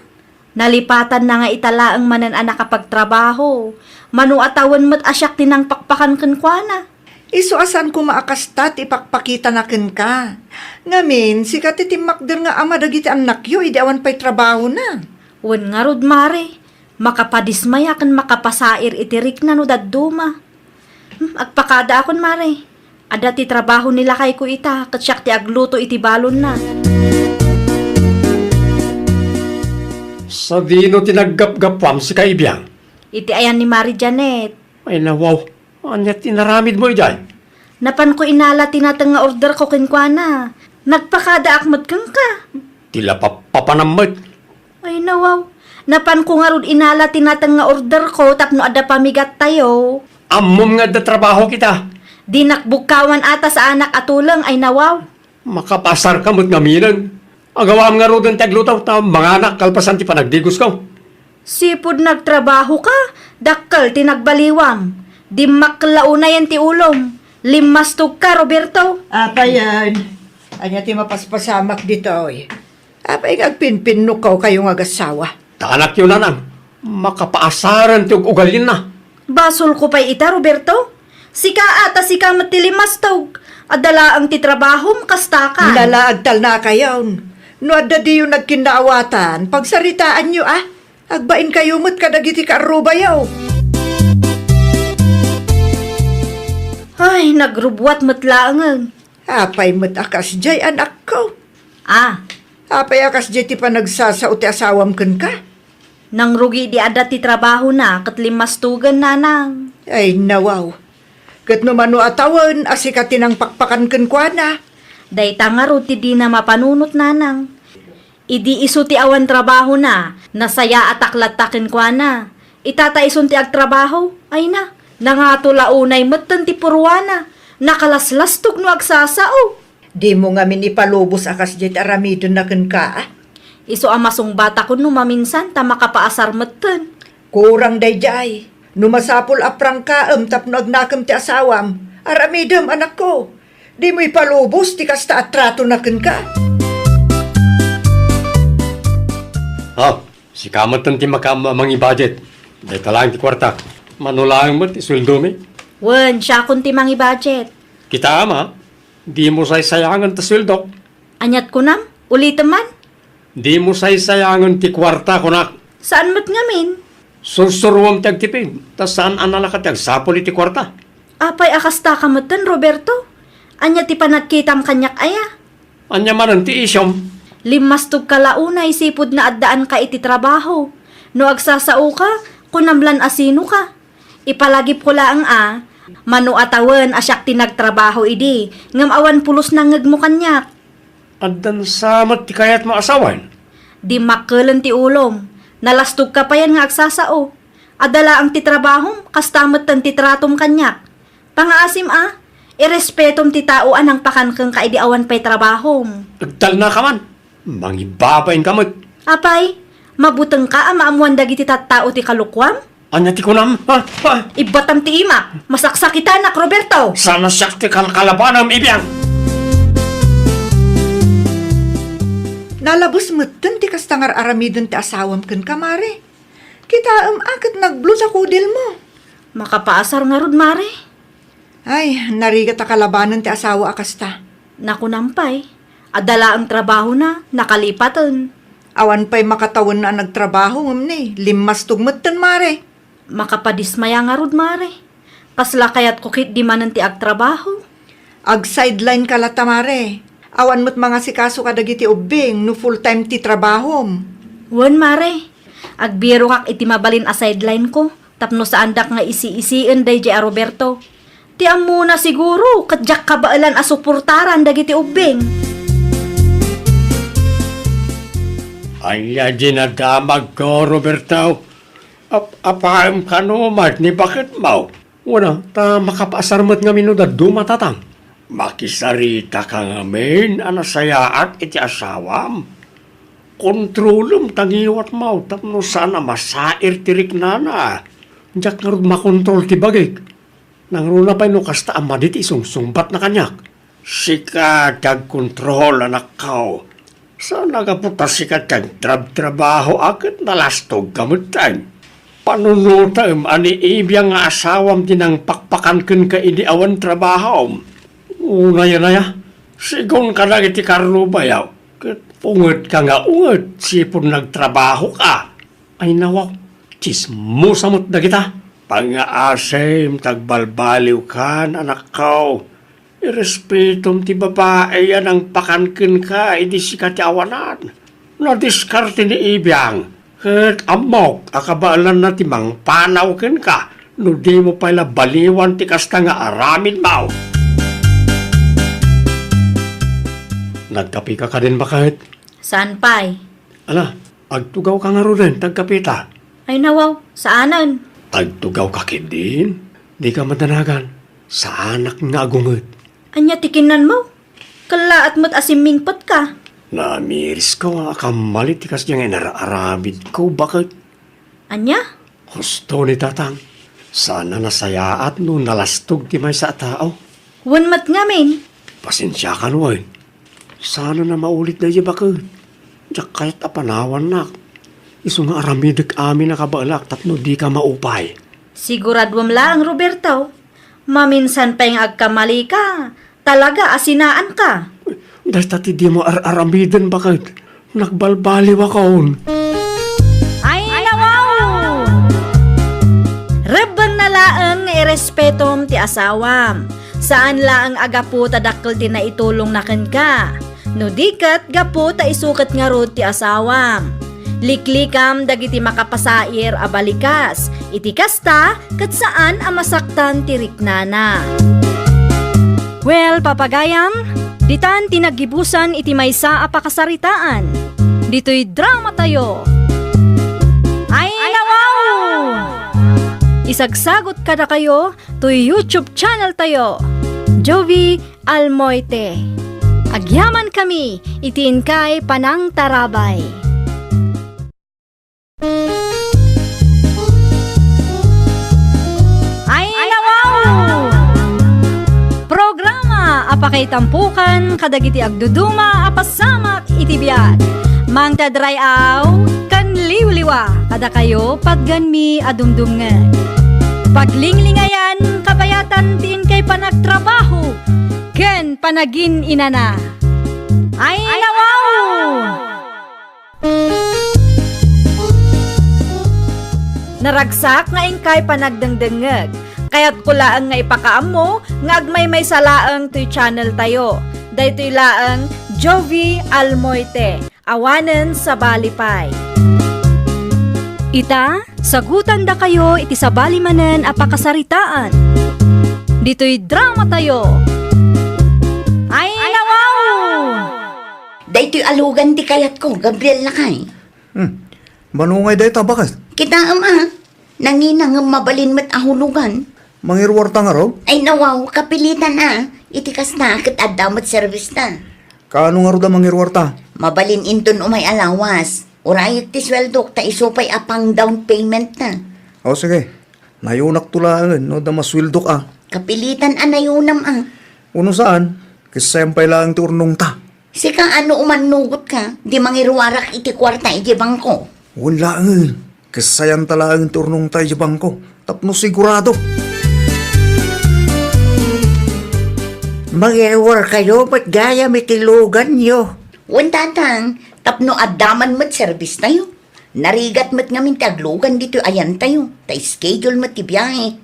Nalipatanna nga ita laeng manen a nakapagtrabaho. Mano a tawen met a siak ti nangpakpakan kenkuana. Isu a saan koma a kasta ti ipakpakitana kenka. Ngamin, sika ti timmakder nga ama dagiti annakyo idi awan pay trabahona. Wen ngarud, Mare, makapadismaya ken makapasair iti rikna no dadduma. Hmm, agpakadaakon, Mare. Adda ti trabaho ni lakayko ita, ket siak ti agluto iti balonna. Sadino ti naggapgapuam, sika Ibiang? Iti ayan ni Mare Janet. Ay, nawaw. Ania ti inaramidmo idiay? Napanko inala ti nateng nga orderko kenkuana. Nagpakadaak met kenka. Ti la pap-, papanam met. Ay, nawaw. Napanko ngarud inala ti nateng nga orderko tapno adda pamigattayo. Ammom nga adda trabaho kita. Dinak bukkawan a ta saanak a tuleng, ay, nawaw. Makapaasarka met ngaminen. Agawam ngaruden ti agluto ta manganak kalpasan ti panagdigosko. Sipud nagtrabahoka, dakkel ti nagbaliwam. Dimmakkel la unayen ti ulom. Limmastogka, Roberto. Apayen, ania ti mapaspasamak ditoy? Apay nga agpinpinnokaw kayo nga agasawa? Ta anakyo, nanang, makapaasaren ti ug-ugalinna. Basolko pay ita, Roberto. Sika a ta sika met ti limastog. Adda laeng ti trabahom, kastaka. Nalaag talnakayon. No adda diyo nagkinnaawatan, pagsaritaanyo a. Agbainkayo met kadagiti kaarrubayo. Ay, nagrubbuat met laengen. Apay met a kasdiay, anakko? Ah. Apay a kasdiay ti panagsasao ti asawam kenka? Nangrugi di adda ti trabahona ket limmastogen, nanang. Ay, nawaw. Ket no mano a tawen a sika ti nangpakpakan kenkuana? Dayta ngarud ti dina mapanunot, nanang. Idi isu ti awan trabahona, nasayaatak latta kenkuana. Ita ta isun ti agtrabaho, ay na, nangato la unay metten ti purwana. Nakalaslastog no agsasao. Dimo ngamin ipalubos a kasdiay ti aramidenna kenka, a? Isu a masungbatakon no maminsan ta makapaasar metten. Kurang daydiay. No masapul a prangkaem tapno agnakem ti asawam, aramidem, anakko. Dimo ipalubos ti kasta a tratona kenka. Ah, sika metten ti maka-, ma-, mangibajet. Dayta laeng ti kuarta. Mano laeng met ti sueldomi? Wen, siakon ti mangibajet. Kita, ama, dimo saysayangen ti sueldok. Aniat kunam? Ulitem man? Dimo saysayangen ti kuarta, kunak. Saan met ngamin? Sursuruam ti agtipid, ta saan a nalaka ti agsapul iti kuarta. Apay a kastaka metten, Roberto? Ania ti panagkitam kaniak aya? Ania manen ti isyom? Limmastogka la unay sipud naaddaanka iti trabaho. No agsasaoka, kunam lan asinoka. Ipalagipko laeng a, mano a tawen a siak ti nagtrabaho idi, ngem awan pulos nangngegmo kaniak. Addan sa met ti kayatmo a sawen? Dimmakkelen ti ulom. Nalastogka payen nga agsasao. Adda laeng ti trabahom, kasta metten ti tratom kaniak. Pangaasim a, irespetom ti tao a nangpakan kenka idi awan pay trabahom. Agtalnaka man. Mangibabainka met. Apay, mabutengka a maammoan dagiti tattao ti kalukuam? Ania ti kunam? Ha? Ha? Ibbatam ti imak. Masaksakitanak, Roberto. Sana siak ti kalkalabanem, Ibiang. Nalabes metten ti kasta nga ar-aramiden ti asawam kenka, Mare. Kitaem a ket nagblue ti kudelmo. Makapaasar ngarud, Mare. Ay, narigat a kalabanen ti asawa a kasta. Nakunam pay, adda laeng trabahona, nakalipaten. Awan pay makatawenna a nagtrabaho, ngem ni, limmastog metten, Mare. Makapadismaya ngarud, Mare. Kasla kayatko ketdi manen ti agtrabaho. Ag-sideline ka latta, Mare. Awan met mangasikaso kadagiti ubbing no full-time ti trabahom. Wen, Mare. Agbirokak iti mabalin a sideline ko. Tapno saandak nga isi-isien daydiay a Roberto. Ti ammona siguro, ket diak kabaelan a suportaran dagiti ubbing. Ania dinadamagko, Roberto? Ap-, apaem kano met ni baketmo? Wen a, ta makapaasar met ngamin no dadduma, Tatang. Makisarita ka ngamin a nasayaat iti asawam. Kontrolem ta ngiwatmo tapno saan a masair ti riknana. Diak ngarud makontrol ti bagik. Nangruna pay no kasta a madi ti isungsungbatna kaniak. Sika ti agkontrol, anakko. Saan a gapu ta sika ti agtrabtrabaho a ket nalastogka metten. Panunotem a ni Ibiang nga asawam ti nangpakpakan kenka idi awan trabahom. Unay, unay a, sigun kadagiti karrubayo, ket ungetka nga unget sipud nagtrabahoka. Ay nawaw, tsismosa met dagita. Pangngaasim ta agbalbaliwkan, anakko. Irespetom ti babai a nangpakan kenka idi sika ti awanan. Nadiskarte ni Ibiang, ket ammok a kabaelanna ti mangpanaw kenka no dimo pay la baliwan ti kasta nga aramidmo. Nagkapeka kadin, baket? Saan pay. Ala, agtugawka ngaruden ta agkapeta. Ay nawaw, saanen. Agtugawka ketdin, dika madanagan. Saanak nga agunget. Ania ti kinnanmo? Kellaat met a simmingpetka. Namirisko a kammali ti kasdiay nga inar-aramidko, baket. Ania? Husto ni Tatang. Saan a nasayaat no nalastog ti maysa a tao. Wen met ngamin. Pasensiakan wen. Saan a maulit daydiay, baket. Diak kayat a panawannak. Isu nga aramidek amin a kabaelak tapno dika maupay. Siguraduem laeng, Roberto. Maminsan pay nga agkamalika, talaga a sinaanka. Dayta ti dimo ar-aramiden, baket. Nagbalbaliwakon. Ay, nawaw! Rebbengna laeng nga irespetom ti asawam. Saan laeng a gapu ta dakkel ti naitulongna kenka. No di ket gapu ta isu ket ngarud ti asawam. Liklikam dagiti makapasair a balikas. Iti kasta, ket saan a masaktan ti riknana. Well, papagayam, ditan ti naggibusan iti maysa a pakasaritaan. Ditoy dramatayo. Ay, nawaw! Isagsagot kadakayo toy YouTube channel tayo, Jovi Almoite. Agyamankami iti inkay panangtarabay. Ay, nawaw! Programa a pakaitampokan kadagiti agduduma a pasamak iti biag. Mangted ray-aw ken liwliwa kadakayo patgenmi a dumdumngeg. Paglinglingayan, kabayatan ti inkay panagtrabaho ken panagin-inana. Ay, nawaw! Naragsak nga inkay panagdengdengngeg. Kayatko laeng nga ipakaammo nga agmaymaysa laeng toy channel tayo. Daytoy laeng Jovie Almoite, awanen sabali pay. Ita, sagutandakayo iti sabali manen a pakasaritaan. Ditoy drama tayo. Ay, nawaw! Daytoy a lugan ti kayatko, Gabriel lakay. Hmm. Mano ngay dayta, baket? Kitaem a, nangina ngem mabalin met a hulugan. Mangiruarta ngarud? Ay nawaw, kapilitan a. Iti kasta, ket adda met service ta. Kaano ngarud a mangiruarta? Mabalin inton umay a lawas. Urayek ti sueldok ta isu pay a pang down payment ta. O sige, nayunakto laengen no adda masueldok a. Kapilitan a nayunam a. Uno saan, kessayan pay laeng ti urnongta. Sika a no umannugotka, di mangiruarak iti kuarta iti bangko. Wen laengen, kessayanta laeng ti urnongta iti bangko, tapno sigurado. Mangiruarkayo met gayam iti luganyo. Wen, tatang, tapno adda man met servicetayo. Narigat met ngamin ti aglugan ditoy ayantayo, ta schedule met ti biahe.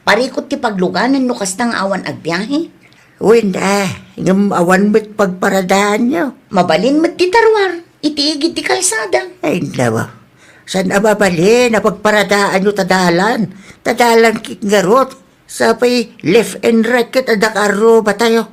Parikut ti pagluganan no kasta nga awan agbiahe. Wen, a, ngem awan met pagparadaanyo. Mabalin met ti taruar, iti igid ti kalsada. Ay, nawa. Saan a mabalin a pagparadaanyo ta dalan? Ta dalan ket ngarud. Sapay left and right ket adda kaarrubatayo.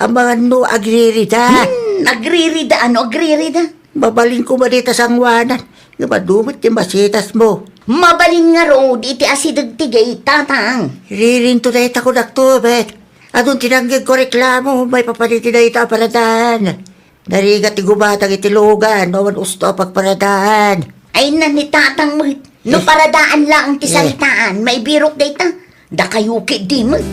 Amangan no agririda. Hmm, agririda, ano agririda? Mabalin koma dita sangoanan. Ngem adu met ti masitasmo. Mabalin ngarud iti asideg ti gate, tatang. Ririnto dayta kunak to, bet. Adun ti nanggegko reklamo, maipapan iti dayta a paradaan. Narigat ti gubatang iti lugan, no awan usto a pagparadaan. Ay, na ni tatang met. No Eh. paradaan laeng ti Eh. saritaan, maibirok dayta. Dakayo ketdi met.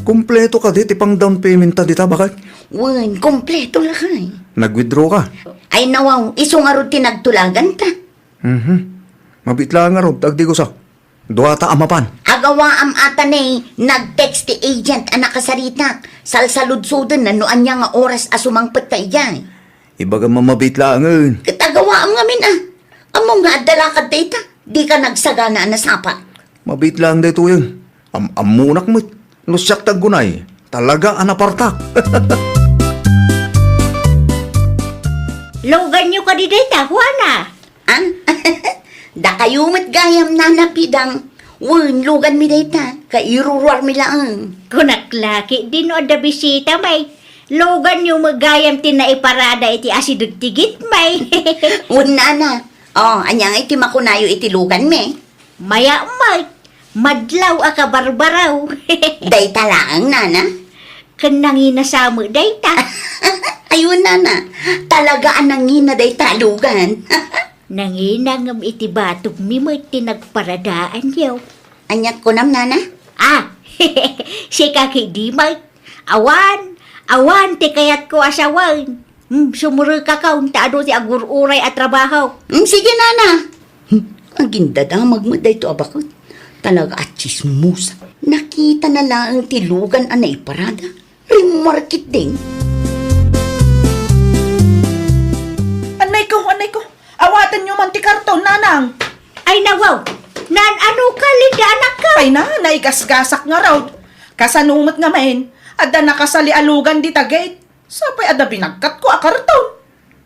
Kompleto kadi ti pang down payment ta dita, baket? Wen, kompleto lakay. Nag-withdraw ka? Ay, nawaw, isu ngarud ti nagtulagan ta. Mhm. Mabiit laeng ngarud, agdigosa. Duata a mapan. Agawaam ata ni nag-text ti agent a nakasaritak. Salsaludsoden no ania nga oras a sumangpet ta idiay. Ibagam a mabiit laengen. Ket agawaam ngamin a. Ammom nga adda lakad dayta. Dika nagsagana a nasapa. Mabiit laeng daytoyen. Am-ammonak met. No siak ti aggunay, talaga a napartak. Luganyo kadi dayta, Juana? Ah? Dakayo met gayam, Nana Pidang. Wen, luganmi dayta, kairuruarmi laeng. Kunak la ketdi no adda bisita, may. Luganyo met gayam ti naiparada iti asideg ti gate, may. Wen, Nana. O, ania ngay ti makunayo iti luganmi? Mayat met. Madlaw a kabarbaraw. Dayta laeng, Nana? Ken nangina sa met dayta. Ay wen, Nana. Talaga a nangina dayta a lugan. Nangina ngem iti batogmi met ti nagparadaanyo. Ania kunam, Nana? Ah, sika ketdi met. Awan, awan ti kayatko a sawen. Hmm, sumrekakon ta adu ti agur-uray a trabaho. Hmm, sige, Nana. Hmm, agindadamag met daytoy a baket. Talaga a tsismosa. Nakitana laeng ti lugan a naiparada. Rimmuar ketdin. Annayko, annayko. Awatenyo man ti karton, Nanang. Ay, nawaw. Naan-ano ka, Linda, anakko? Ay na, naigasgasak ngarud. Kasano met ngamin, adda nakasali a lugan dita gate. Sapay adda binagkatko a karton.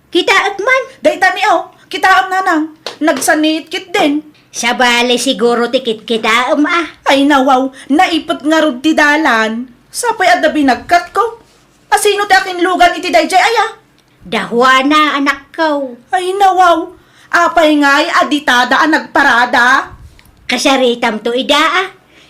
Kitaek man. Dayta ni, o, kitaem, Nanang. Nagsaniit ketdin. Sabali siguro ti kitkitaem, a. Ay, nawaw, naipet ngarud ti dalan. Sapay adda binagkatko. A sino ti akinlugan iti daydiay aya? Da Juana, anakko. Ay, nawaw. Apay ngay a ditada a nagparada? Kasaritamto ida, a.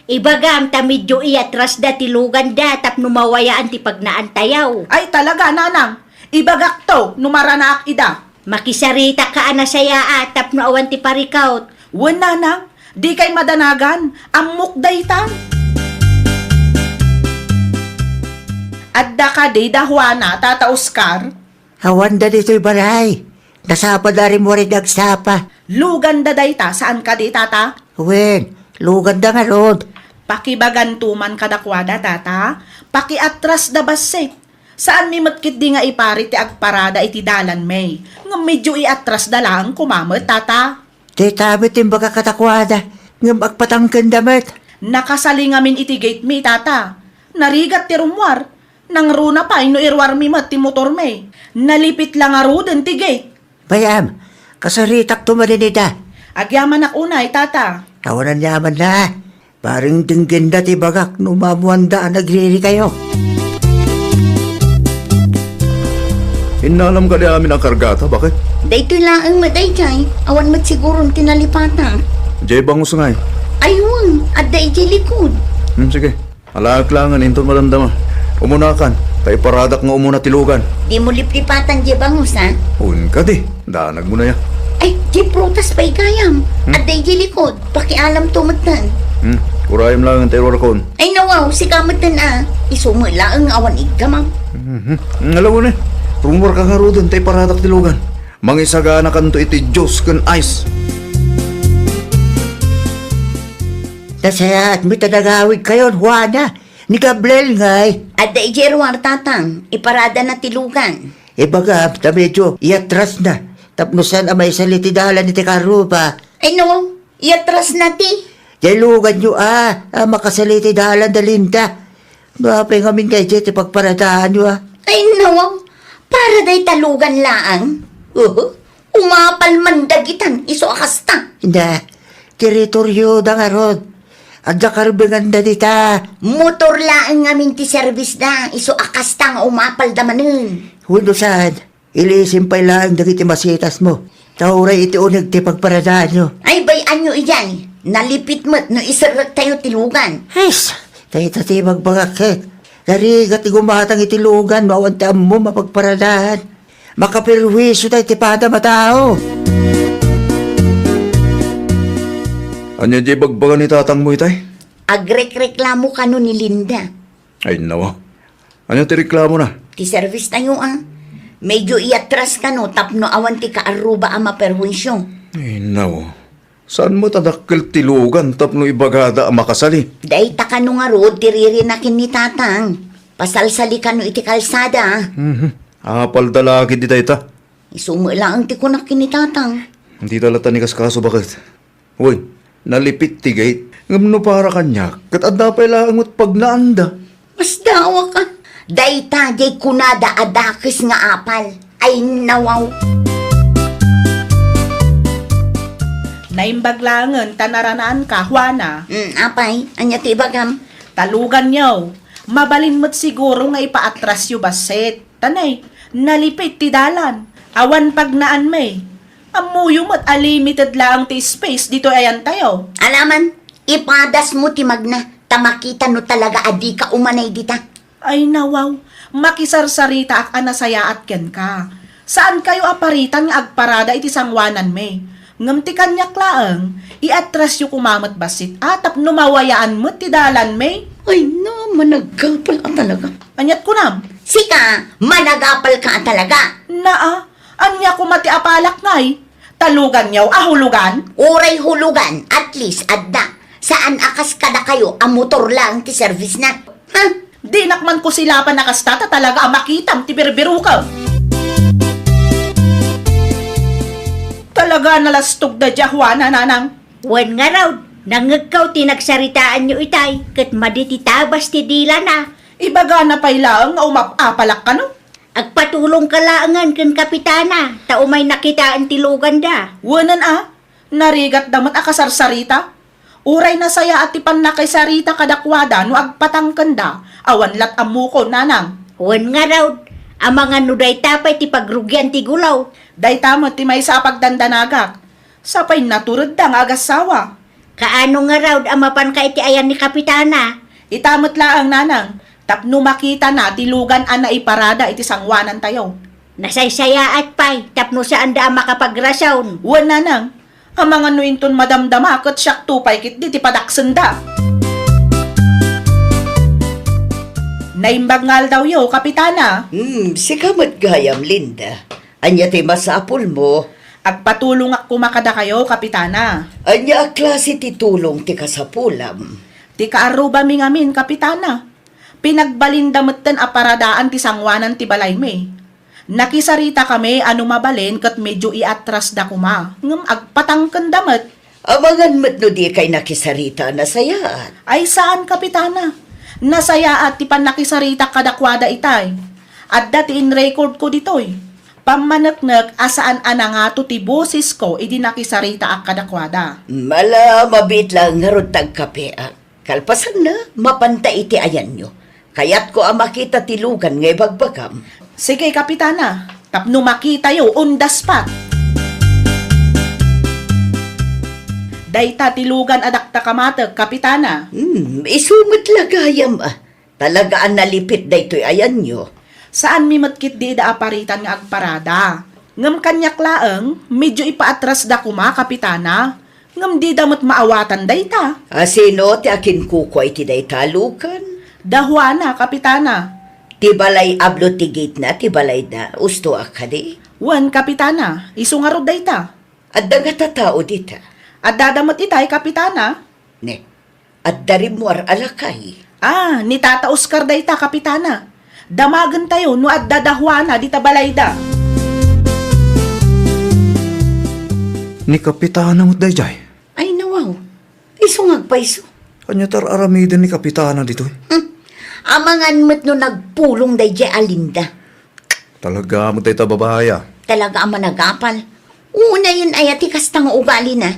Ibagam ta medio iyatrasda ti luganda tapno mawayaan ti pagnaantayo. Ay, talaga, Nanang. Ibagakto no maranaak ida. Makisaritak a nasayaat tapno awan ti parikut. Wen, Nanang, dikay madanagan. Ammok dayta. Adda kadi da Juana, Tata Oscar? Awanda ditoy balay. Nasapada rimmuar idi agsapa. Luganda dayta, saan kadi, Tata? Wen, luganda ngarud. Pakibaganto man kadakuada, Tata. Pakiatrasda bassit. Saanmi met ketdi nga iparit ti agparada iti dalanmi. Ngem medio iatrasda laeng koma met, Tata. Dayta met ti imbagak kadakuada, ngem agpatangkenda met. Nakasali ngamin iti gate mi, tata. Narigat ti rummuar. Nangruna pay no iruarmi met ti motormi. Nalipit la ngaruden ti gate. Bay-am, kasaritakto manen ida. Agyamanak unay, tata. Awan aniamanna. Bareng denggenda ti ibagak no maammoanda a nagririkayo. Innalam kadi amin a kargata, baket? Daytoy laeng met daydiay. Awan met siguron ti nalipatan. Diay bangus ngay? Ay wen, adda idiay likod. Hmm, sige. Alaek laengen inton madamdama. Umunakan, ta iparadak nga umuna ti lugan. Dimo liplipatan diay bangus, a? Wen kadi, danagmo na ya. Ay, diay prutas pay gayam. Hmm? Adda idiay likod. Pakialamto metten. Hmm, urayem laengen ta iruarkon. Ay, nawaw, sika metten a. Isu met laeng nga awan iggamam. Mhm. Ngalaw ni, rummuarka ngaruden ta iparadak ti lugan. Mangisaganakanto iti juice ken ice. Nasayaat met a nagawidkayon, Juana. Ni Gabriel ngay? Adda idiay ruar, tatang. Iparadana ti lugan. Ibagam ta medio iatras na. Tapno saan a maisali ti dalan iti karuba. Ay no, iatras na ti. Diay luganyo a, a makasali ti dalan da Linda. No apay ngamin nga idiay ti pagparadaanyo a. Ay no, para dayta lugan laeng. Uhu. Umapal man dagitan isu a kasta. Inda, teritoryoda ngarud. Adda karbenganda dita. Motor laeng ngamin ti serbisda, isu a kasta nga umapalda manen. Wenno saan, ilisim pay laeng dagiti masitasmo. Ta uray iti uneg ti pagparadaanyo. Ay, bay-anyo idiay. Nalipit met no iserrektayo ti lugan. His, dayta ti ibagbagak ket. Narigat ti gumatang iti lugan no awan ti ammom a pagparadaan. Makaperwisyo tay ti padam a tao. Ania diay ibagbaga ni tatangmo itay? Agrekreklamo kano ni Linda. Ay, nawa. Ania ti reklamona? Ti service tayo, a. Medyo iatras kano tapno awan ti kaarruba a maperwisyo. Ay, nawa. Saan met a dakkel ti lugan tapno ibagada a makasali? Dayta kano ngarud ti ririnaken ni Tatang. Pasalsali kano iti kalsada. Mhm. Apalda la ketdi dayta. Isu met laeng ti kunak ken ni Tatang. Dita latta ni kaskaso, baket? Wen, nalipit ti gate. Ngem no para kaniak, ket adda pay laeng met pagnaanda. Masdawak a. Dayta diay kunada a dakes nga apal. Ay, nawaw. Naimbag laengen ta naranaanka, Juana. Mm, apay, ania ti ibagam? Ta luganyo. Mabalin met siguro nga ipaatrasyo bassit. Tanay, nalipit ti dalan. Awan pagnaanmi. Ammoyo met a limited laeng ti space ditoy ayantayo. Alaman, ipadasmo ti magna, ta makita no talaga a dika umanay dita. Ay, nawaw, makisarsaritaak a nasayaat kenka. Saankayo a paritan nga agparada iti sangoananmi. Ngem ti kaniak laeng, iatrasyo koma met bassit a tapno mawayaan met ti dalanmi. Ay, na, managapal a talaga. Aniat kunam? Sika, managapalka a talaga. Naa, ania koma ti apalak ngay? Ta luganyo a hulugan? Uray hulugan, at least adda. Saan a kas kadakayo a motor laeng ti serbisna. Ha? Dinak man kusilapan a kasta ta talaga a makitam ti birbirukem. Talaga a nalastog da dia, Juana, nanang. Wen ngarud, nangngegko ti nagsaritaanyo itay, ket madi ti tabas ti dilana. Ibagana pay laeng nga umap-apalak kano. Agpatulongka laengen ken Kapitana, ta umayna kitaen ti luganda. Wenen a, narigatda met a kasarsarita. Uray nasayaat ti pannakaisarita kadakuada no agpatangkenda, awan lat ammokon, nanang. Wen ngarud, amangan no dayta pay ti pagrugian ti gulaw. Dayta met ti maysa a pagdandanagak. Sapay naturedda nga agassawa. Kaano ngarud a mapanka iti ayan ni Kapitana? Ita met laeng, nanang, tapno makitana ti lugan a naiparada iti sangoanantayo. Nasaysayaat pay tapno saanda a makapagrason. Wen, nanang, amangan no inton madamdama ket siakto pay ketdi ti padaksenda. Naimbag nga aldawyo, Kapitana. Hmm, sika met gayam, Linda. Ania ti masapulmo? Agpatulongak koma kadakayo, Kapitana. Ania a klase ti tulong ti kasapulam? Ti kaarrubami ngamin, Kapitana. Pinagbalinda metten a paradaan ti sangoanan ti balaymi. Nakisaritakami a no mabalin ket medio iatras da koma. Ngem agpatangken da met. Amangan met no dikay nakisarita a nasayaat. Ay saan, Kapitana. Nasayaat ti pannakisaritak kadakuada itay. Adda ti in-record ko ditoy. Pammaneknek a saan a nangato ti bosesko idi nakisaritaak kadakuada. Mala, mabiit laeng ngarud ta agkapeak. Kalpasanna, mapanta iti ayanyo. Kayatko a makita ti lugan nga ibagbagam. Sige, Kapitana. Tapno makitayo, undaspat. Dayta ti lugan a dakta kamatek, Kapitana. Hmm, isu met la gayam, ah. Talaga a nalipit daytoy ayanyo. Saanmi met ketdi ida a paritan nga agparada. Ngem kaniak laeng, medio ipaatras da koma, Kapitana. Ngem dida met maawatan dayta. A sino ti akinkukua iti dayta a lugan? Da Juana, Kapitana. Ti balay ablo ti gate na ti balayda, usto a kadi? Wen, Kapitana, isu ngarud dayta. Adda ngata tao dita? Addada met itay, Kapitana. Ne, adda rimmuar a lakay. Ah, ni Tata Oscar dayta, Kapitana. Damagentayo no adda da Juana dita balayda. Ni Kapitana met dayjay? Ay, nawaw. Isu nga agpayso. Ania ti ar-aramiden ni Kapitana ditoy? Hmm. Amangan met no nagpulong dayjay a Linda. Talaga met dayta babai, ah. Talaga a managapal. Unayen aya ti kasta nga ugalina.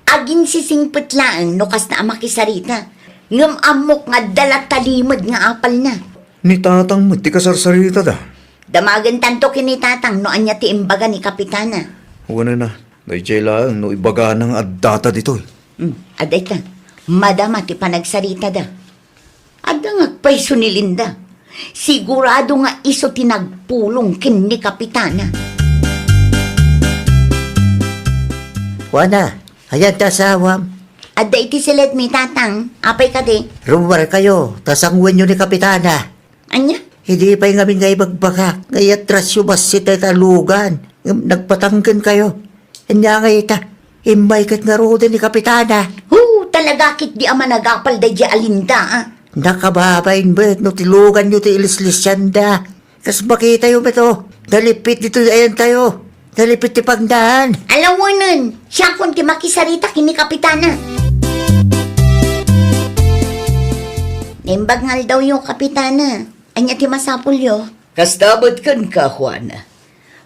Aginsisingpet laeng no kasta a makisarita. Ngem ammok nga adda la talimed nga apalna. Ni Tatang met ti kasarsaritada. Damagentanto ken ni Tatang no ania ti imbaga ni Kapitana. Wen a, dayjay laeng no ibagana nga addata ditoy. Hmm, adda ita. Madama ti panagsaritada. Adda nga agpayso ni Linda. Sigurado nga isu ti nagpulong ken ni Kapitana. Juana, ayan ti asawam. Adda iti siledmi, Tatang. Apay kadi? Rummuarkayo, ta sangwenyo ni Kapitana. Ania? Idi pay ngamin nga ibagbagak nga iatrasyo bassit dayta a lugan, ngem nagpatangkenkayo. Ania ngay ita? Immay ket ngaruden ni Kapitana. Hu, talaga ketdi a managapal daydi a Linda, ah. Nakababain met no ti luganyo ti ilislisianda. Kas makitayo met, oh, nalipit ditoy ayantayo. Nalipit ti pagnaen. Alawenen, siakon ti makisarita ken ni Kapitana. Naimbag nga aldawyo, Kapitana. Ania ti masapulyo? Kasta met kenka, Juana.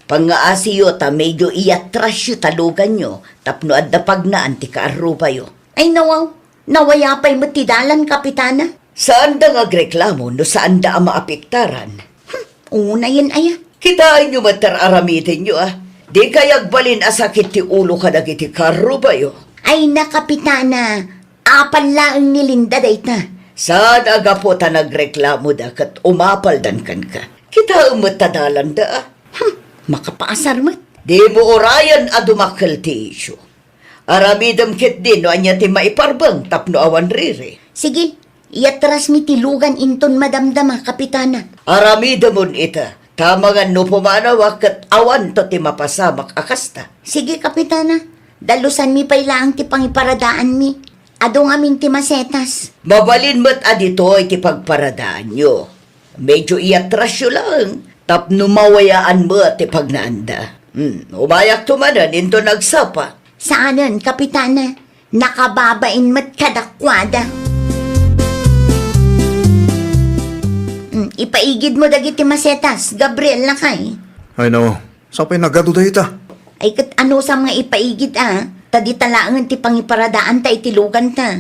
Pangngaasiyo ta medio iatrasyo ta luganyo tapno adda pagnaan ti kaarrubayo. Ay, nawaw. Nawaya pay met ti dalan, Kapitana. Saanda nga agreklamo no saanda a maapektaran. Hmm, unayen aya. Kitaenyo met ti ar-aramidenyo, ah. Dikay agbalin a sakit ti ulo kadagiti kaarrubayo. Ay na, Kapitana, apal laeng ni Linda dayta. Saan a gapu ta nagreklamoda ket umapaldan kenka. Kitaem met ta dalanda, ah. Hmm, makapaasar met. Dimo urayen a dumakkel ti isyu. Aramidem ketdi no ania ti maiparbeng tapno awan riri. Sige, iatrasmi ti lugan inton madamdama, Kapitana. Aramidemon ita, ta amangan no pumanawak ket awanto ti mapasamak a kasta. Sige, Kapitana. Dalusanmi pay laeng ti pangiparadaanmi. Adu ngamin ti masetas. Mabalin met a ditoy ti pagparadaanyo. Medio iatrasyo laeng tapno mawayaan met ti pagnaanda. Hmm, umayakto manen inton agsapa. Saanen, Kapitana. Nakababain met kadakuada. Hmm, ipaigidmo dagiti masetas, Gabriel, lakay. Ay, no. Sapay nagadu dayta. Ay, ket anusam nga ipaigid, a? Ta dita laengen ti pangiparadaanta iti luganta.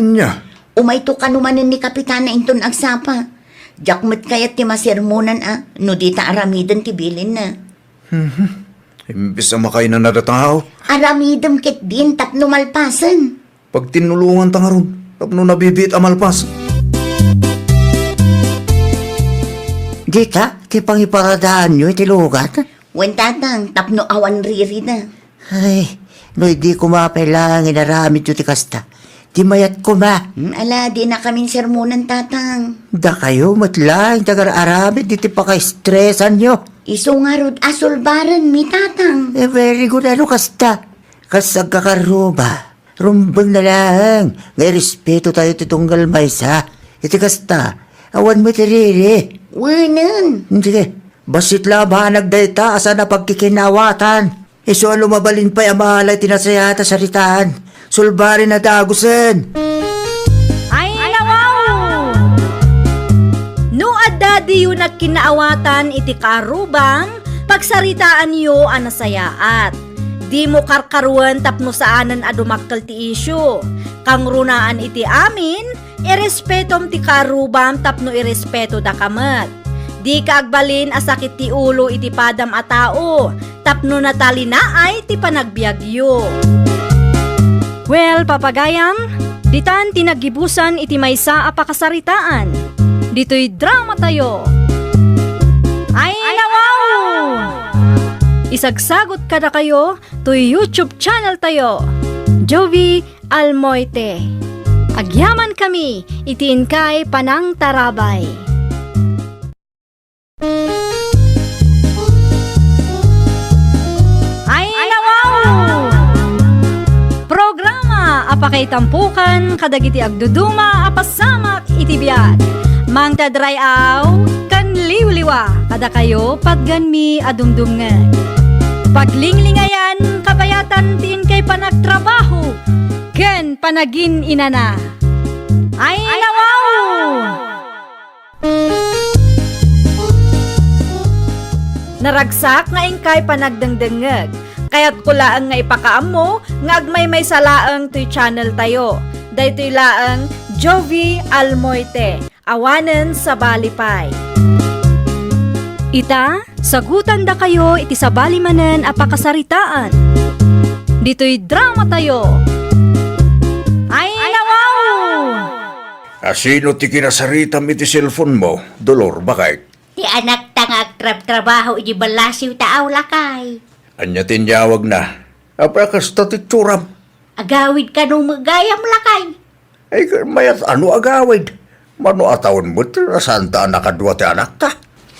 Ania? Umayto kano manen ni Kapitana inton agsapa. Diak met kayat ti masermonan, a, no dita aramiden ti bilinna. Mhm. Imbes a makainanada tao. Aramidem ketdin tapno malpasen. Pagtinnulonganta ngarud, tapno nabibiit a malpas. Dita, ti pangiparadaanyo iti lugat? Wen, Tatang, tapno awan ririda. Ay, no idi koma pay laeng inaramidyo ti kasta, di mayat koma. Hmm, ala, dinakamin sermonan, Tatang. Dakayo met laeng ti agar-aramid iti pakaestresanyo. Isu ngarud a sulbarenmi, Tatang. Eh, very good, ano kasta? Kas agkakarruba. Rumbeng na laeng nga irespeto tayo ti tunggal maysa. Iti kasta, awan met ti riri. Wenen. Hmm, sige. Bassit la a banag dayta a saan a pagkikinaawatan. Isu a no mabalin pay a maala iti nasayaat a saritaan, sulbarin a dagusen. Ay, nawaw! No adda diyo nagkinaawatan iti kaarrubam, pagsaritaanyo a nasayaat. Dimo karkaruen tapno saanen a dumakkel ti isyu. Kangrunaan iti amin, irespetom ti kaarrubam tapno irespetodaka met. Dika agbalin a sakit ti ulo iti padam a tao tapno natalinaay ti panagbiagyo. Well, papagayam, ditan ti naggibusan iti maysa a pakasaritaan. Ditoy drama tayo. Ay, nawaw! Isagsagot kadakayo toy YouTube channel tayo, Jovi Almoite. Agyaman kami iti inkay panangtarabay. Ay, nawaw! Programa a pakaitampukan kadagiti agduduma a pasamak iti biag. Mangted ray-aw ken liwliwa kadakayo, patganmi a dumdumngeg. Paglinglingayan, kabayatan ti inkay panagtrabaho ken panagin-inana. Ay, nawaw! Naragsak nga inkay panagdengdengngeg. Kayatko laeng nga ipakaammo nga agmaymaysa laeng toy channel tayo. Daytoy laeng Jovi Almoite, awanen sabali pay. Ita, sagutandakayo iti sabali manen a pakasaritaan. Ditoy drama tayo. Ay, nawaw! Asino ti kinasaritam iti cellphone mo, Dolor, baket? Ti anakta nga agtrabtrabaho iti ballasiw ta aw, lakay. Ania ti inyawagna? Apay a kasta ti itsuram? Agawid kano met gayam, lakay? Ay, mayat ano agawid? Mano a tawen met, saan ta a nakadua ti anakta?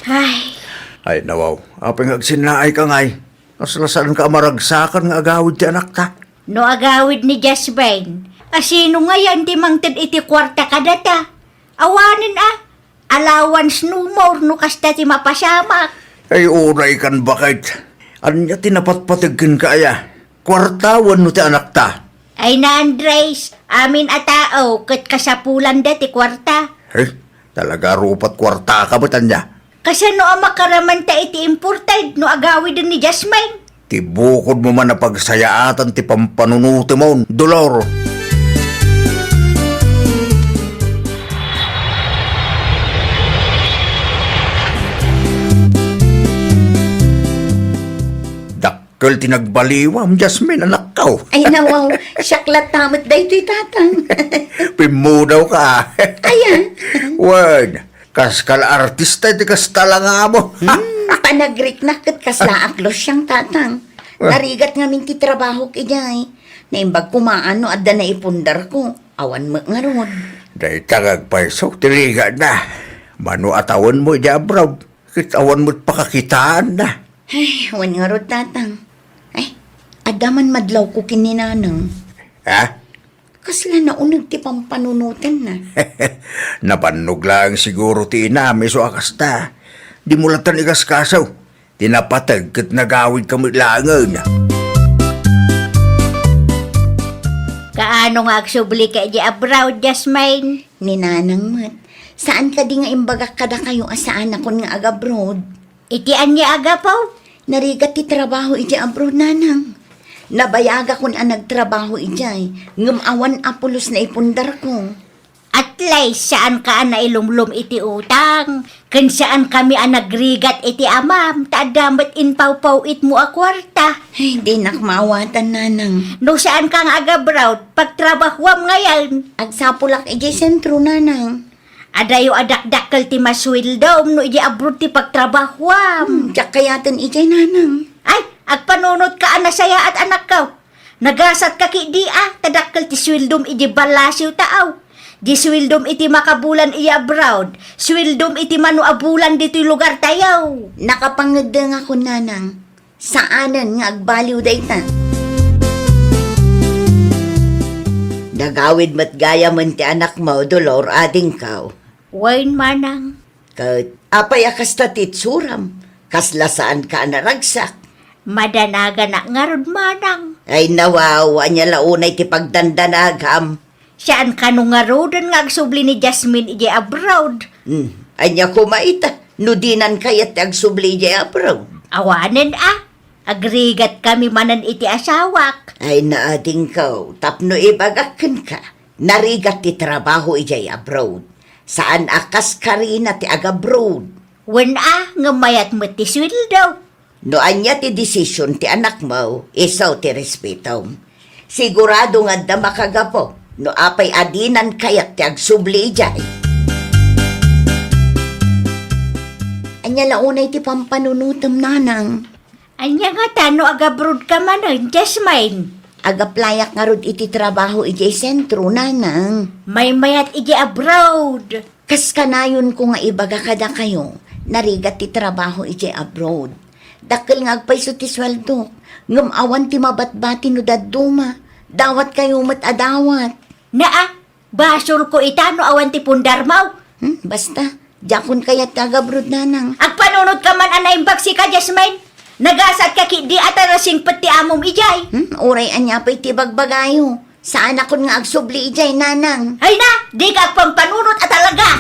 Ay. Ay, nawaw. Apay nga agsinnaayka ngay? Kasla saanka a maragsakan nga agawid ti anakta? No agawid ni Jasmine, asino ngayen ti mangted iti kuarta kadata? Awanen a, allowance no more no kasta ti mapasamak. Ay, unay kan baket. Ania ti napatpateg kenka aya? Kuarta wenno ti anakta? Ay, na Andres, amin a tao ket kasapulanda ti kuarta. Eh, talaga rupat kuartaka met ania? Kasano a makaramanta iti imported no agawiden ni Jasmine? Ti bukodmo man a pagsayaatan ti pampanunotemon, Dolor. Dakkel ti nagbaliwam, Jasmine, anakko. Ay, nawaw, siak latta met daytoy, tatang. Pimmudawka. Ayan. Wen, kaskala artista iti kasta la nga amo. Hmm, panagriknak ket kasla aklos siang, tatang. Ah. Narigat ngamin ti trabahok idiay. Naimbag koma no adda naipundarko. Awan met ngarud. Dayta nga agpayso ti rigatna. Mano a tawenmo idiay abroad? Ket awan met pakakitaanna. Ay, wen ngarud, tatang. Ay, adda man madlawko ken ni nanang. Ha? Kasla nauneg ti pampanunotenna. Nabannog laeng siguro ti inam, isu a kasta. Dimo latta igaskaso. Ti napateg ket nagawidka met laengen. Kaano nga agsublika idiay abroad, Jasmine? Ni nanang met. Saan kadi nga imbagak kadakayo a saanakon nga agabroad? Iti ania a gapu? Narigat ti trabaho iti abroad, nanang. Nabayagakon a nagtrabaho idiay, ngem awan a pulos naipundarko. At least, saanka a nailumlom iti utang, ken saankami a nagrigat iti amam, ta adda met impawpaw-itmo a kuarta. Ay, dinak maawatan, nanang. No saanka nga agabroad, pagtrabahuam ngayen. Agsapulak idiay sentro, nanang. Adayo a dakdakkel ti masueldom no idiay abroad ti pagtrabahuam. Hmm, diak kayaten idiay, nanang. Ay, agpanunotka a nasayaat, anakko. Nagasatka ketdi a, ta dakkel ti sueldom idiay ballasiw ta aw. Di sueldom iti makabulan idiay abroad, sueldom iti mano a bulan ditoy lugar tayo. Nakapangeddengakon, nanang. Saanen nga agbaliw dayta. Nagawid met gayamen ti anakmo, Dolor, adingko. Wen, manang. Ket apay a kasta ti itsuram? Kasla saanka a naragsak? Madanaganak ngarud, manang. Ay, nawaw, ania la unay ti pagdandanagam? Saan kano ngaruden nga agsubli ni Jasmine idiay abroad? Hmm, ania koma ita, no dinan kayat ti agsubli idiay abroad? Awanen a, agrigat kami manen iti asawak. Ay, naadingkaw, tapno ibagak kenka, narigat ti trabaho idiay abroad. Saan a kas Karina ti agabroad. Wen a, ngem mayat met ti sueldo. No ania ti desisyon ti anakmo, isu ti respetom. Sigurado nga adda makagapu no apay a dinan kayat ti agsubli idiay. Ania la unay ti pampanunotem, nanang? Ania ngata no agabroad ka manen, Jasmine? Agaplayak ngarud iti trabaho idiay sentro, nanang. Maymayat idiay abroad. Kas kanayonko nga ibaga kadakayo, narigat ti trabaho idiay abroad. Dakkel nga agpayso ti sueldo, ngem awan ti mabatbati no dadduma. Dawatkayo met a dawat. Naa, basolko ita no awan ti pundarmo. Hmm, basta, diakon kayat ti agabroad, nanang. Agpanunot ka man a naimbag sika, Jasmine. Nagasat ka ketdi a tarasingpet ti amom idiay. Hmm, uray ania pay ti bagbagayo. Saanakon nga agsubli idiay, nanang. Ay na, dika agpampanunot a talaga!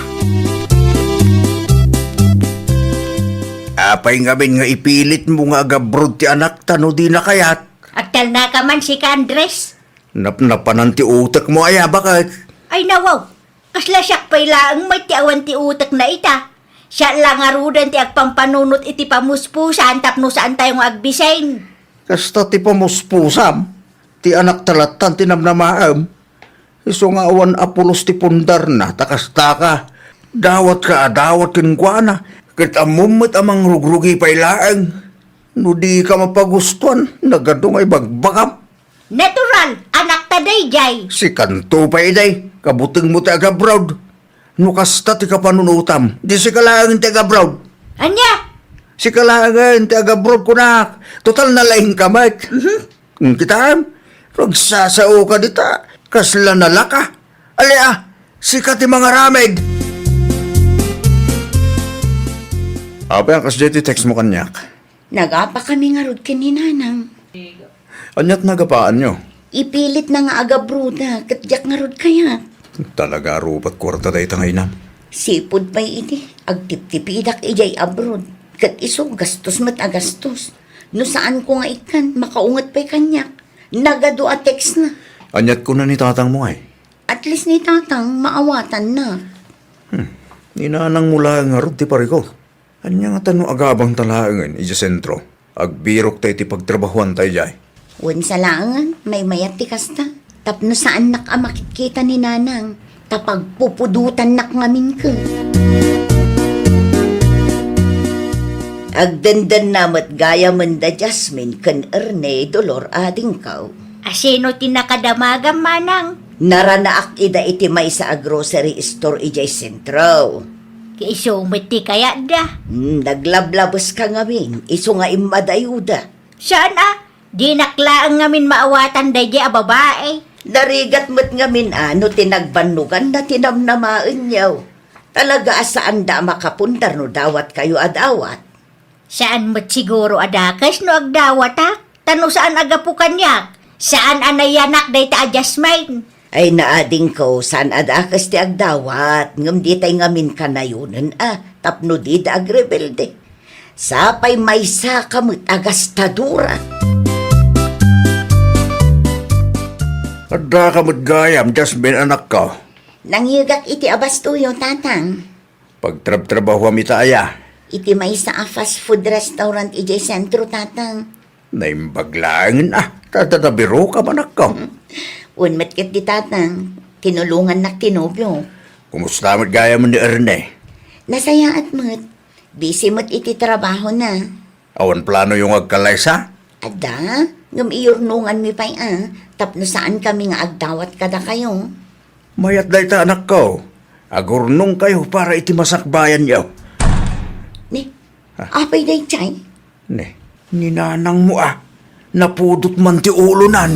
Apay ngamin nga ipilitmo nga agabroad ti anakta no dina kayat? Agtalna ka man sika, Andres. Napnapanan ti utekmo aya, baket? Ay, nawaw. Kasla siak pay laeng met ti awan ti utekna ita. Siak la ngaruden ti agpampanunot iti pamuspusan tapno saantayo nga agbisin. Kasta ti pamuspusam, ti anakta lattan ti namnamaem. Isu nga awan a pulos ti pundarna, ta kastaka. Dawatka a dawat kenkuana, ket ammom met a mangrugrugi pay laeng. No dika mapagustuan, nagadu nga ibagbagam. Natural, anakta daydiay. Sikanto pay idi, kabutengmo ti agabroad. No kasta ti kapanunotam, di sika laengen ti agabroad. Ania? Sika laengen ti agabroad, kunak. Total, nalaingka met. Mhm. Kitaem, agsasaoka dita. Kasla nalaka. Ali a, sika ti mangaramid. Apay a kasdiay ti text mo kaniak? Nagapakami ngarud ken ni Nanang. Aniat nagapaanyo? Ipilitna nga agabroad, ket diak ngarud kayat. Talaga a rubat kuarta dayta nga inam. Sipud pay idi, agtiptipidak idiay abroad. Ket isu, gastos met a gastos. No saanko nga ikkan, makaunget pay kaniak. Nagadu a textna. Aniat kuna ni tatangmo, ay? At least ni tatang, maawatanna. Hmm. Ni nanangmo laeng ngarud ti parikor. Ania ngata no agabangta laengen idiay sentro? Agbirokta iti pagtrabahuanta idiay. Wen sa laengen, maymayat ti kasta. Tapno saannak a makitkita ni Nanang, ta pagpupudotannak ngamin ket. Agdendenna met gayamen da Jasmine ken Erne, Dolor, adingko. Asino ti nakadamagam, manang? Naranaak ida iti maysa a grocery store idiay sentro. Isu met ti kayatda. Hmm, naglablabes ka ngamin, isu nga immadayoda. Saan a, dinak laeng ngamin maawatan daydiay a babai. Narigat met ngamin a no ti nagbannoganna ti namnamaenyo. Talaga a saanda a makapundar no dawatkayo a dawat. Saan met siguro a dakes no agdawatak, ta no saan a gapu kaniak, saan a nayanak dayta a Jasmine. Ay, naadingko, saan a dakes ti agdawat, ngem ditay ngamin kanayonen a, tapno dida agrebelde. Sapay maysaka met a gastadora. Addaka met gayam, Jasmine, anakko. Nangyegak iti abastoyo, Tatang. Pagtrabtrabahuam ita aya? Iti maysa a fast food restaurant idiay sentro, Tatang. Naimbag laengen a, ta, ta, nabirokam, anakko. Wen met ketdi, Tatang, tinulongannak ti nobio. Kumusta met gayam ni Erne? Nasayaat met. Busy met iti trabahona. Awan planoyo nga agkalaysa? Adda, ngem iyurnonganmi pay a, tapno saankami nga agdawat kadakayo. Mayat dayta, anakko. Agurnongkayo para iti masakbayanyo. Ni, ah, apay daydiay? Ni, ni nanangmo a. Napudot man ti ulonan.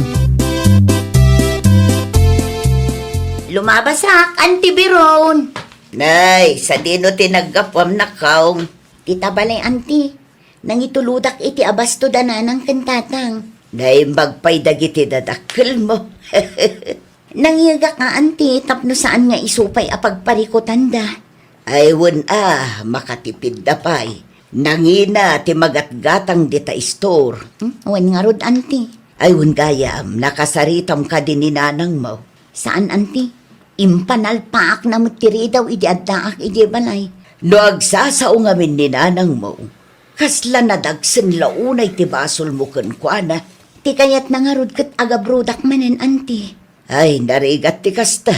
Lumabasak, Auntie Biron. Nay, sadino ti naggapuam, nakkaw? Ti tabalay, Auntie. Nangitulodak iti abasto da nanang ken tatang. Naimbag pay dagiti dadakkelmo. Nangiyegak a, anti, tapno saan nga isu pay a pagparikutanda. Ay, wen a, makatipidda pay. Nangina ti magatgatang dita istor. Hmm? Wen ngarud, anti. Ay, wen gayam, nakasaritam kadi ni nanangmo? Saan, anti. Impanalpaakna met ti ridaw idi addaak idiay balay. No agsasao ngamin ni nanangmo, kasla nadagsen la unay ti basolmo kenkuana? Ti kayatna ngarud ket agabrodak manen, anti. Ay, narigat ti kasta.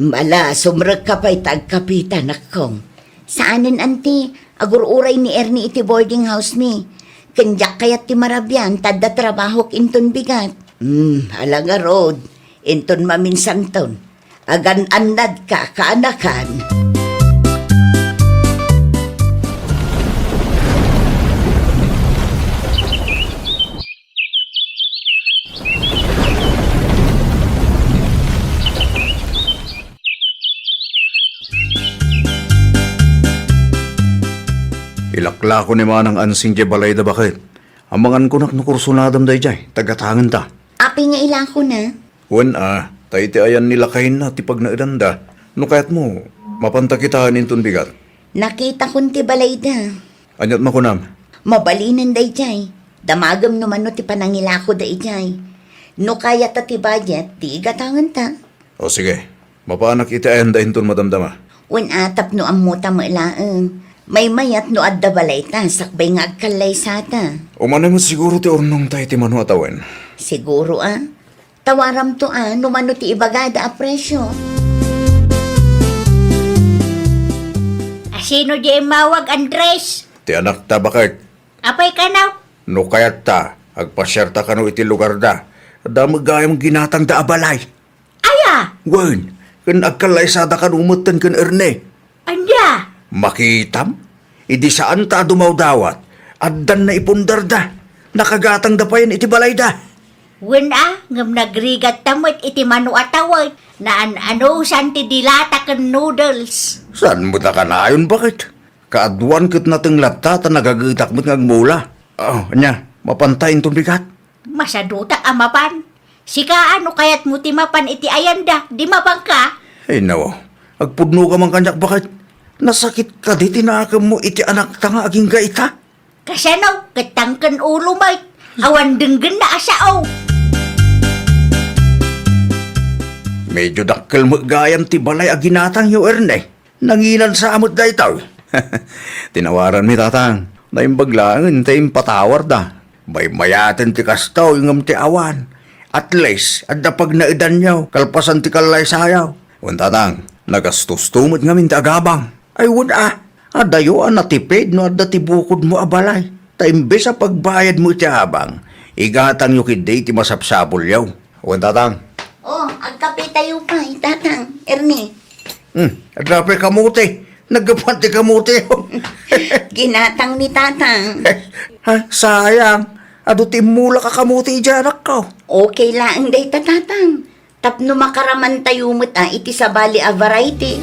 Mala, sumrekka pay ta agkapita, nakkong. Saanen, anti. Agur-uray ni Ernie iti boarding house mi. Ken diak kayat ti marabian, ta adda trabahok inton bigat. Hmm, ala ngarud. Inton maminsanton. Agan-annadka, kaanakan. Ilaklako ni Manang Ansing diay balayda, baket. Amangan kunak no kursunadam daydiay, ta gatangenta. Apay nga ilakona? Wen a, ta iti ayan ni lakayna ti pagnaedanda. No kayatmo, mapanta kitaen inton bigat. Nakitakon ti balayda. Ania't makunam? Mabalinen daydiay. Damagem no mano ti panangilakoda idiay. No kayata ti budget, di gatangenta. O sige, mapanak iti ayanda inton madamdama. Wen a, tapno ammota met laeng. Maymayat no adda balayta, sakbay nga agkallaysata. Umanay met siguro ti urnongta iti mano a tawen. Siguro a. Tawaramto a, no mano ti ibagada a presio. Asino di immawag, Andres? Ti anakta, baket. Apay kano? No kayatta, agpasiarta kano iti lugarda. Adda met gayam ginatangda a balay. Aya? Wen, ken agkallaysada kano metten ken Erne. Ania? Makitam? Idi saanta a dumawdawat, addan naipundarda. Nakagatangda payen iti balayda. Wen a, ngem nagrigatta met iti mano a tawen. Naan-anusan ti dilata ken noodles. Saan met a kanayon, baket? Kaaduan ket nateng latta ta nagagetak met nga agmula. O, ania, mapanta inton bigat? Masadutak a mapan. Sika a, no kayatmo ti mapan iti ayanda, di mapanka? Ay, nawaw. Agpudnoka man kaniak, baket. Nasakit kadi ti nakemmo iti anakta nga agingga ita? Kasano? Ket tangken ulo met. Awan denggenna a sao. Medio dakkel met gayam ti balay a ginatangyo, Erne. Nanginan sa met daytoy. Tinawaranmi, Tatang. Naimbag laengen ta impatawarda. Maymayaten ti kastoy ngem ti awan. At least, adda pagnaedanyo, kalpasan ti kallaysayo. Wen, Tatang, nagastusto met ngamin ti agabang. Ay, wen a, adayo a natipid no adda ti bukodmo a balay. Ta imbes a pagbayadmo iti abang, igatangyo ketdi ti masapsapulyo. Wen, Tatang. O, agkapetayo pay, Tatang, Ernie. Hmm, adda pay kamote. Naggapuan ti kamote. Ginatang ni Tatang. Ha, sayang. Adu ti immulak a kamote idiay, anakko. Okay laeng dayta, Tatang. Tapno makaramantayo met a iti sabali a variety.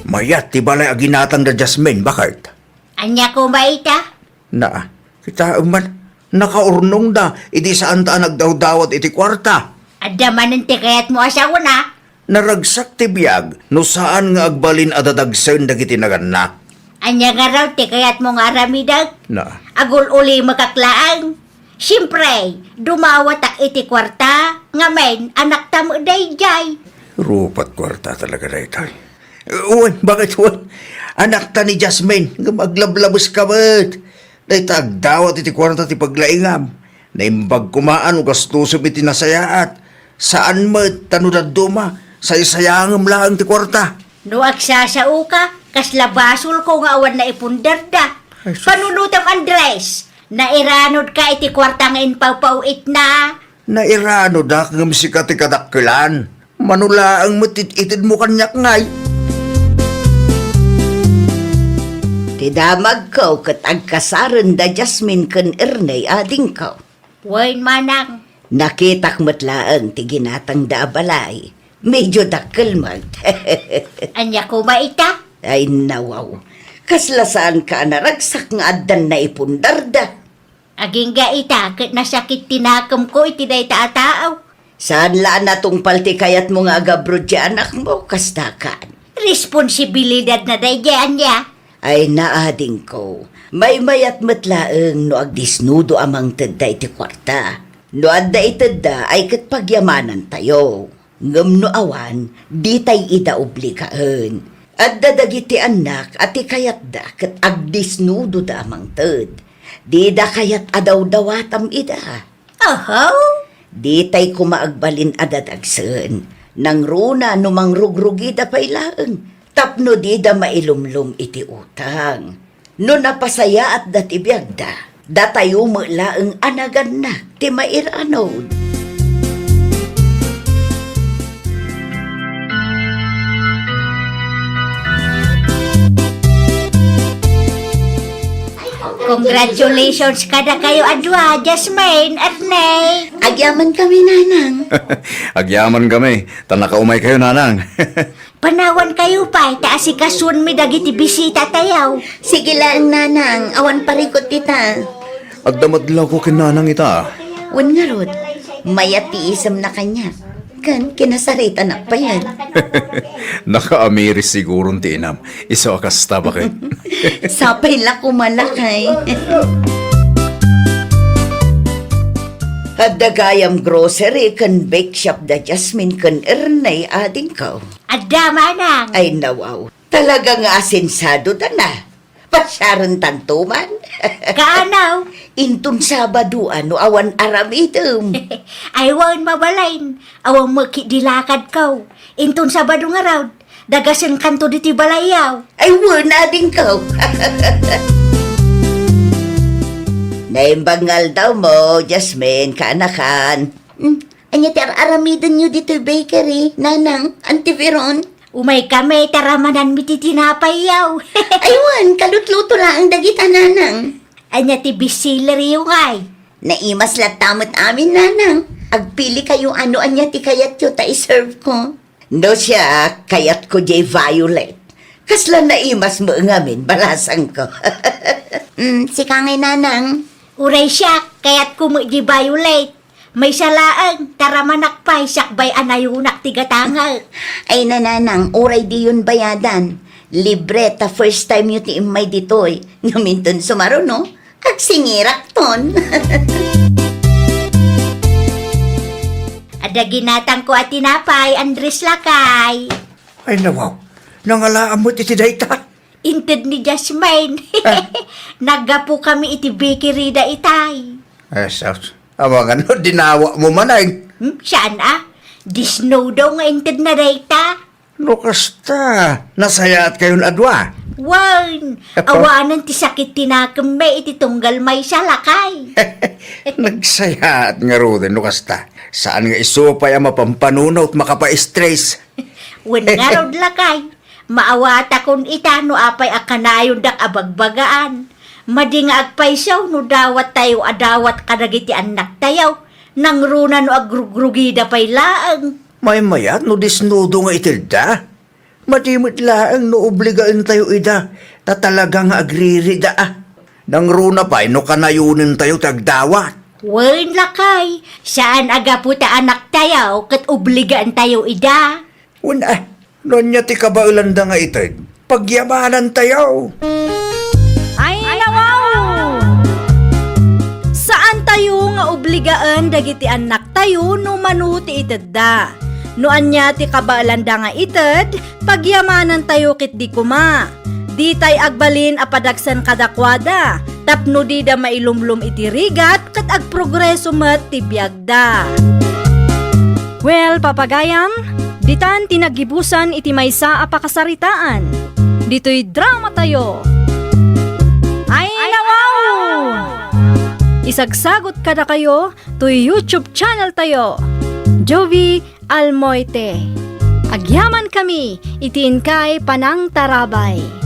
Mayat ti balay a ginatang da Jasmine, baket? Ania koma ita? Na, kitaem man, nakaurnongda idi saanta a nagdawdawat iti kuarta. Adda manen ti kayatmo a saona? Naragsak ti biag no saan nga agbalin a dadagsen dagiti naganna. Ania ngarud ti kayatmo nga aramidek? Na. Agul-ulimekak laeng. Siempre, dumawatak iti kuarta, ngamin, anakta met daydiay. Rupat kuarta talaga daytoy. Wen, baket wen? Anakta ni Jasmine, ngem aglablabeska met. Dayta agdawat iti kuarta ti paglaingam. Naimbag koma a no gastusem iti nasayaat. Saan met ta no dadduma, saysayangem laeng ti kuarta. No agsasaoka, kasla basolko nga awan naipundarda. Ay, sus. Panunutem, Andres, nairanodka iti kuarta nga impawpaw-itna. Nairanodak ngem sika ti kadakkelan. Mano laeng met it-itedmo kaniak ngay. Ti damagko ket agkasaren da Jasmine ken Erney, adingko. Wen, manang. Nakitak met laeng ti ginatangda a balay. Medyo dakkel met. Ania koma ita? Ay, nawaw. Kasla saanka a naragsak nga addan naipundarda. Agingga ita ket nasakit ti nakemko iti dayta a tao. Saan la a natungpal ti kayatmo nga agabrod ti anakmo, kasta kan? Responsibilidadna daydiay ania? Ay, naadingko. Maymayat met laeng no agdisnudo a mangtedda iti kuarta. No adda itedda ay ket pagyamanantayo. Ngem no awan, ditay ida obligaen. Adda dagiti annak a ti kayatda ket agdisnudoda a mangted. Dida kayat a dawdawatam ida. Oho. Ditay koma agbalin a dadagsen. Nangruna no mangrugrugida pay laeng tapno dida mailumlom iti utang. No napasayaatda ti biagda, datayo met laeng a nagannag ti mairanod. Congratulations kadakayo a dua, Jasmine, Ernest. Agyamankami, Nanang. Agyamankami, ta nakaumaykayo, Nanang. Panawankayo pay, ta asikasuenmi dagiti bisitatayo. Sige laeng, Nanang, awan parikut ita. Agdamag lako ken Nanang ita. Wen ngarud, mayat ti isemna kaniak. Ken kinasaritanak payen. Nakaamiris siguron ti inam. Isu a kasta, baket. Sapay la koma, lakay. Adda gayam grocery ken bake shop da Jasmine ken Ernest, adingko. Adda, manang. Ay, nawaw. Talaga nga asensadoda na. Pasiarentanto man. Kaanaw? Inton Sabado a no awan aramidem. Ay, wen, mabalin. Awan met ketdi lakadko. Inton Sabado ngarud, dagasenkanto ditoy balayyo. Ay, wen, adingko. Naimbag nga aldawmo, Jasmine, kaanakan. Hmm, ania ti ar-aramidenyo ditoy bakery, Nanang, Auntie Veron? Umaykami, ta ramananmi ti tinapayyo. Ay, wen, kalutluto laeng dagita, Nanang. Ania ti bestselleryo ngay? Naimas latta met amin, Nanang. Agpilikayo no ania ti kayatyo ta iserveko. No siak, kayatko diay violet. Kasla naimas met ngamin, balasangko. Mm, sika ngay, Nanang? Uray siak, kayatko met diay violet. Maysa laeng, ta ramanak pay sakbay a nayonak ti gatangek. Ay, Nanang, uray diyon bayadan. Libre ta first time yo ti immay ditoy. Ngem inton sumaruno, agsingirakton. Adda ginatangko a tinapay, Andres, lakay. Ay, nawaw. Nangalaam met iti dayta. Inted ni Jasmine. Ah. Naggapokami iti bakery da itay. Ay, sus. Amangan no dinawatmo manen. Hmm, saan a? Disnudo nga intedna dayta. No kasta, nasayaatkayon a dua. Wen, apo, awanen ti sakit ti nakemmi iti tunggal maysa, lakay. Nagsayaat ngaruden no kasta. Saan nga isu pay a mapampanuno ket makapa-stress. Wen ngarud, lakay. Maawatakon ita no apay a kanayondak a bagbagaan. Madi nga agpayso no dawattayo a dawat kadagiti annaktayo. Nangruna no agrugrugida pay laeng. Maymayat no disnudo nga itedda. Madi met laeng no obligaentayo ida, ta talaga nga agririda a. Nangruna pay no kanayonentayo ti agdawat. Wen, lakay, saan a gapu ta anaktayo ket obligaentayo ida. Wen a, no ania ti kabaelanda nga ited, pagyamanantayo. Ay, nawaw! Saantayo nga obligaen dagiti annaktayo no mano ti itedda. No ania ti kabaelanda nga ited, pagyamanantayo ketdi koma. Ditay agbalin a padagsen kadakuada, tapno dida mailumlom iti rigat ket agprogreso met ti biagda. Well, papagayam, ditan ti naggibusan iti maysa a pakasaritaan. Ditoy dramatayo. Ay, nawaw! Isagsagot kadakayo toy YouTube channel tayo, Jovie Almoite. Agyamankami iti inkay panangtarabay.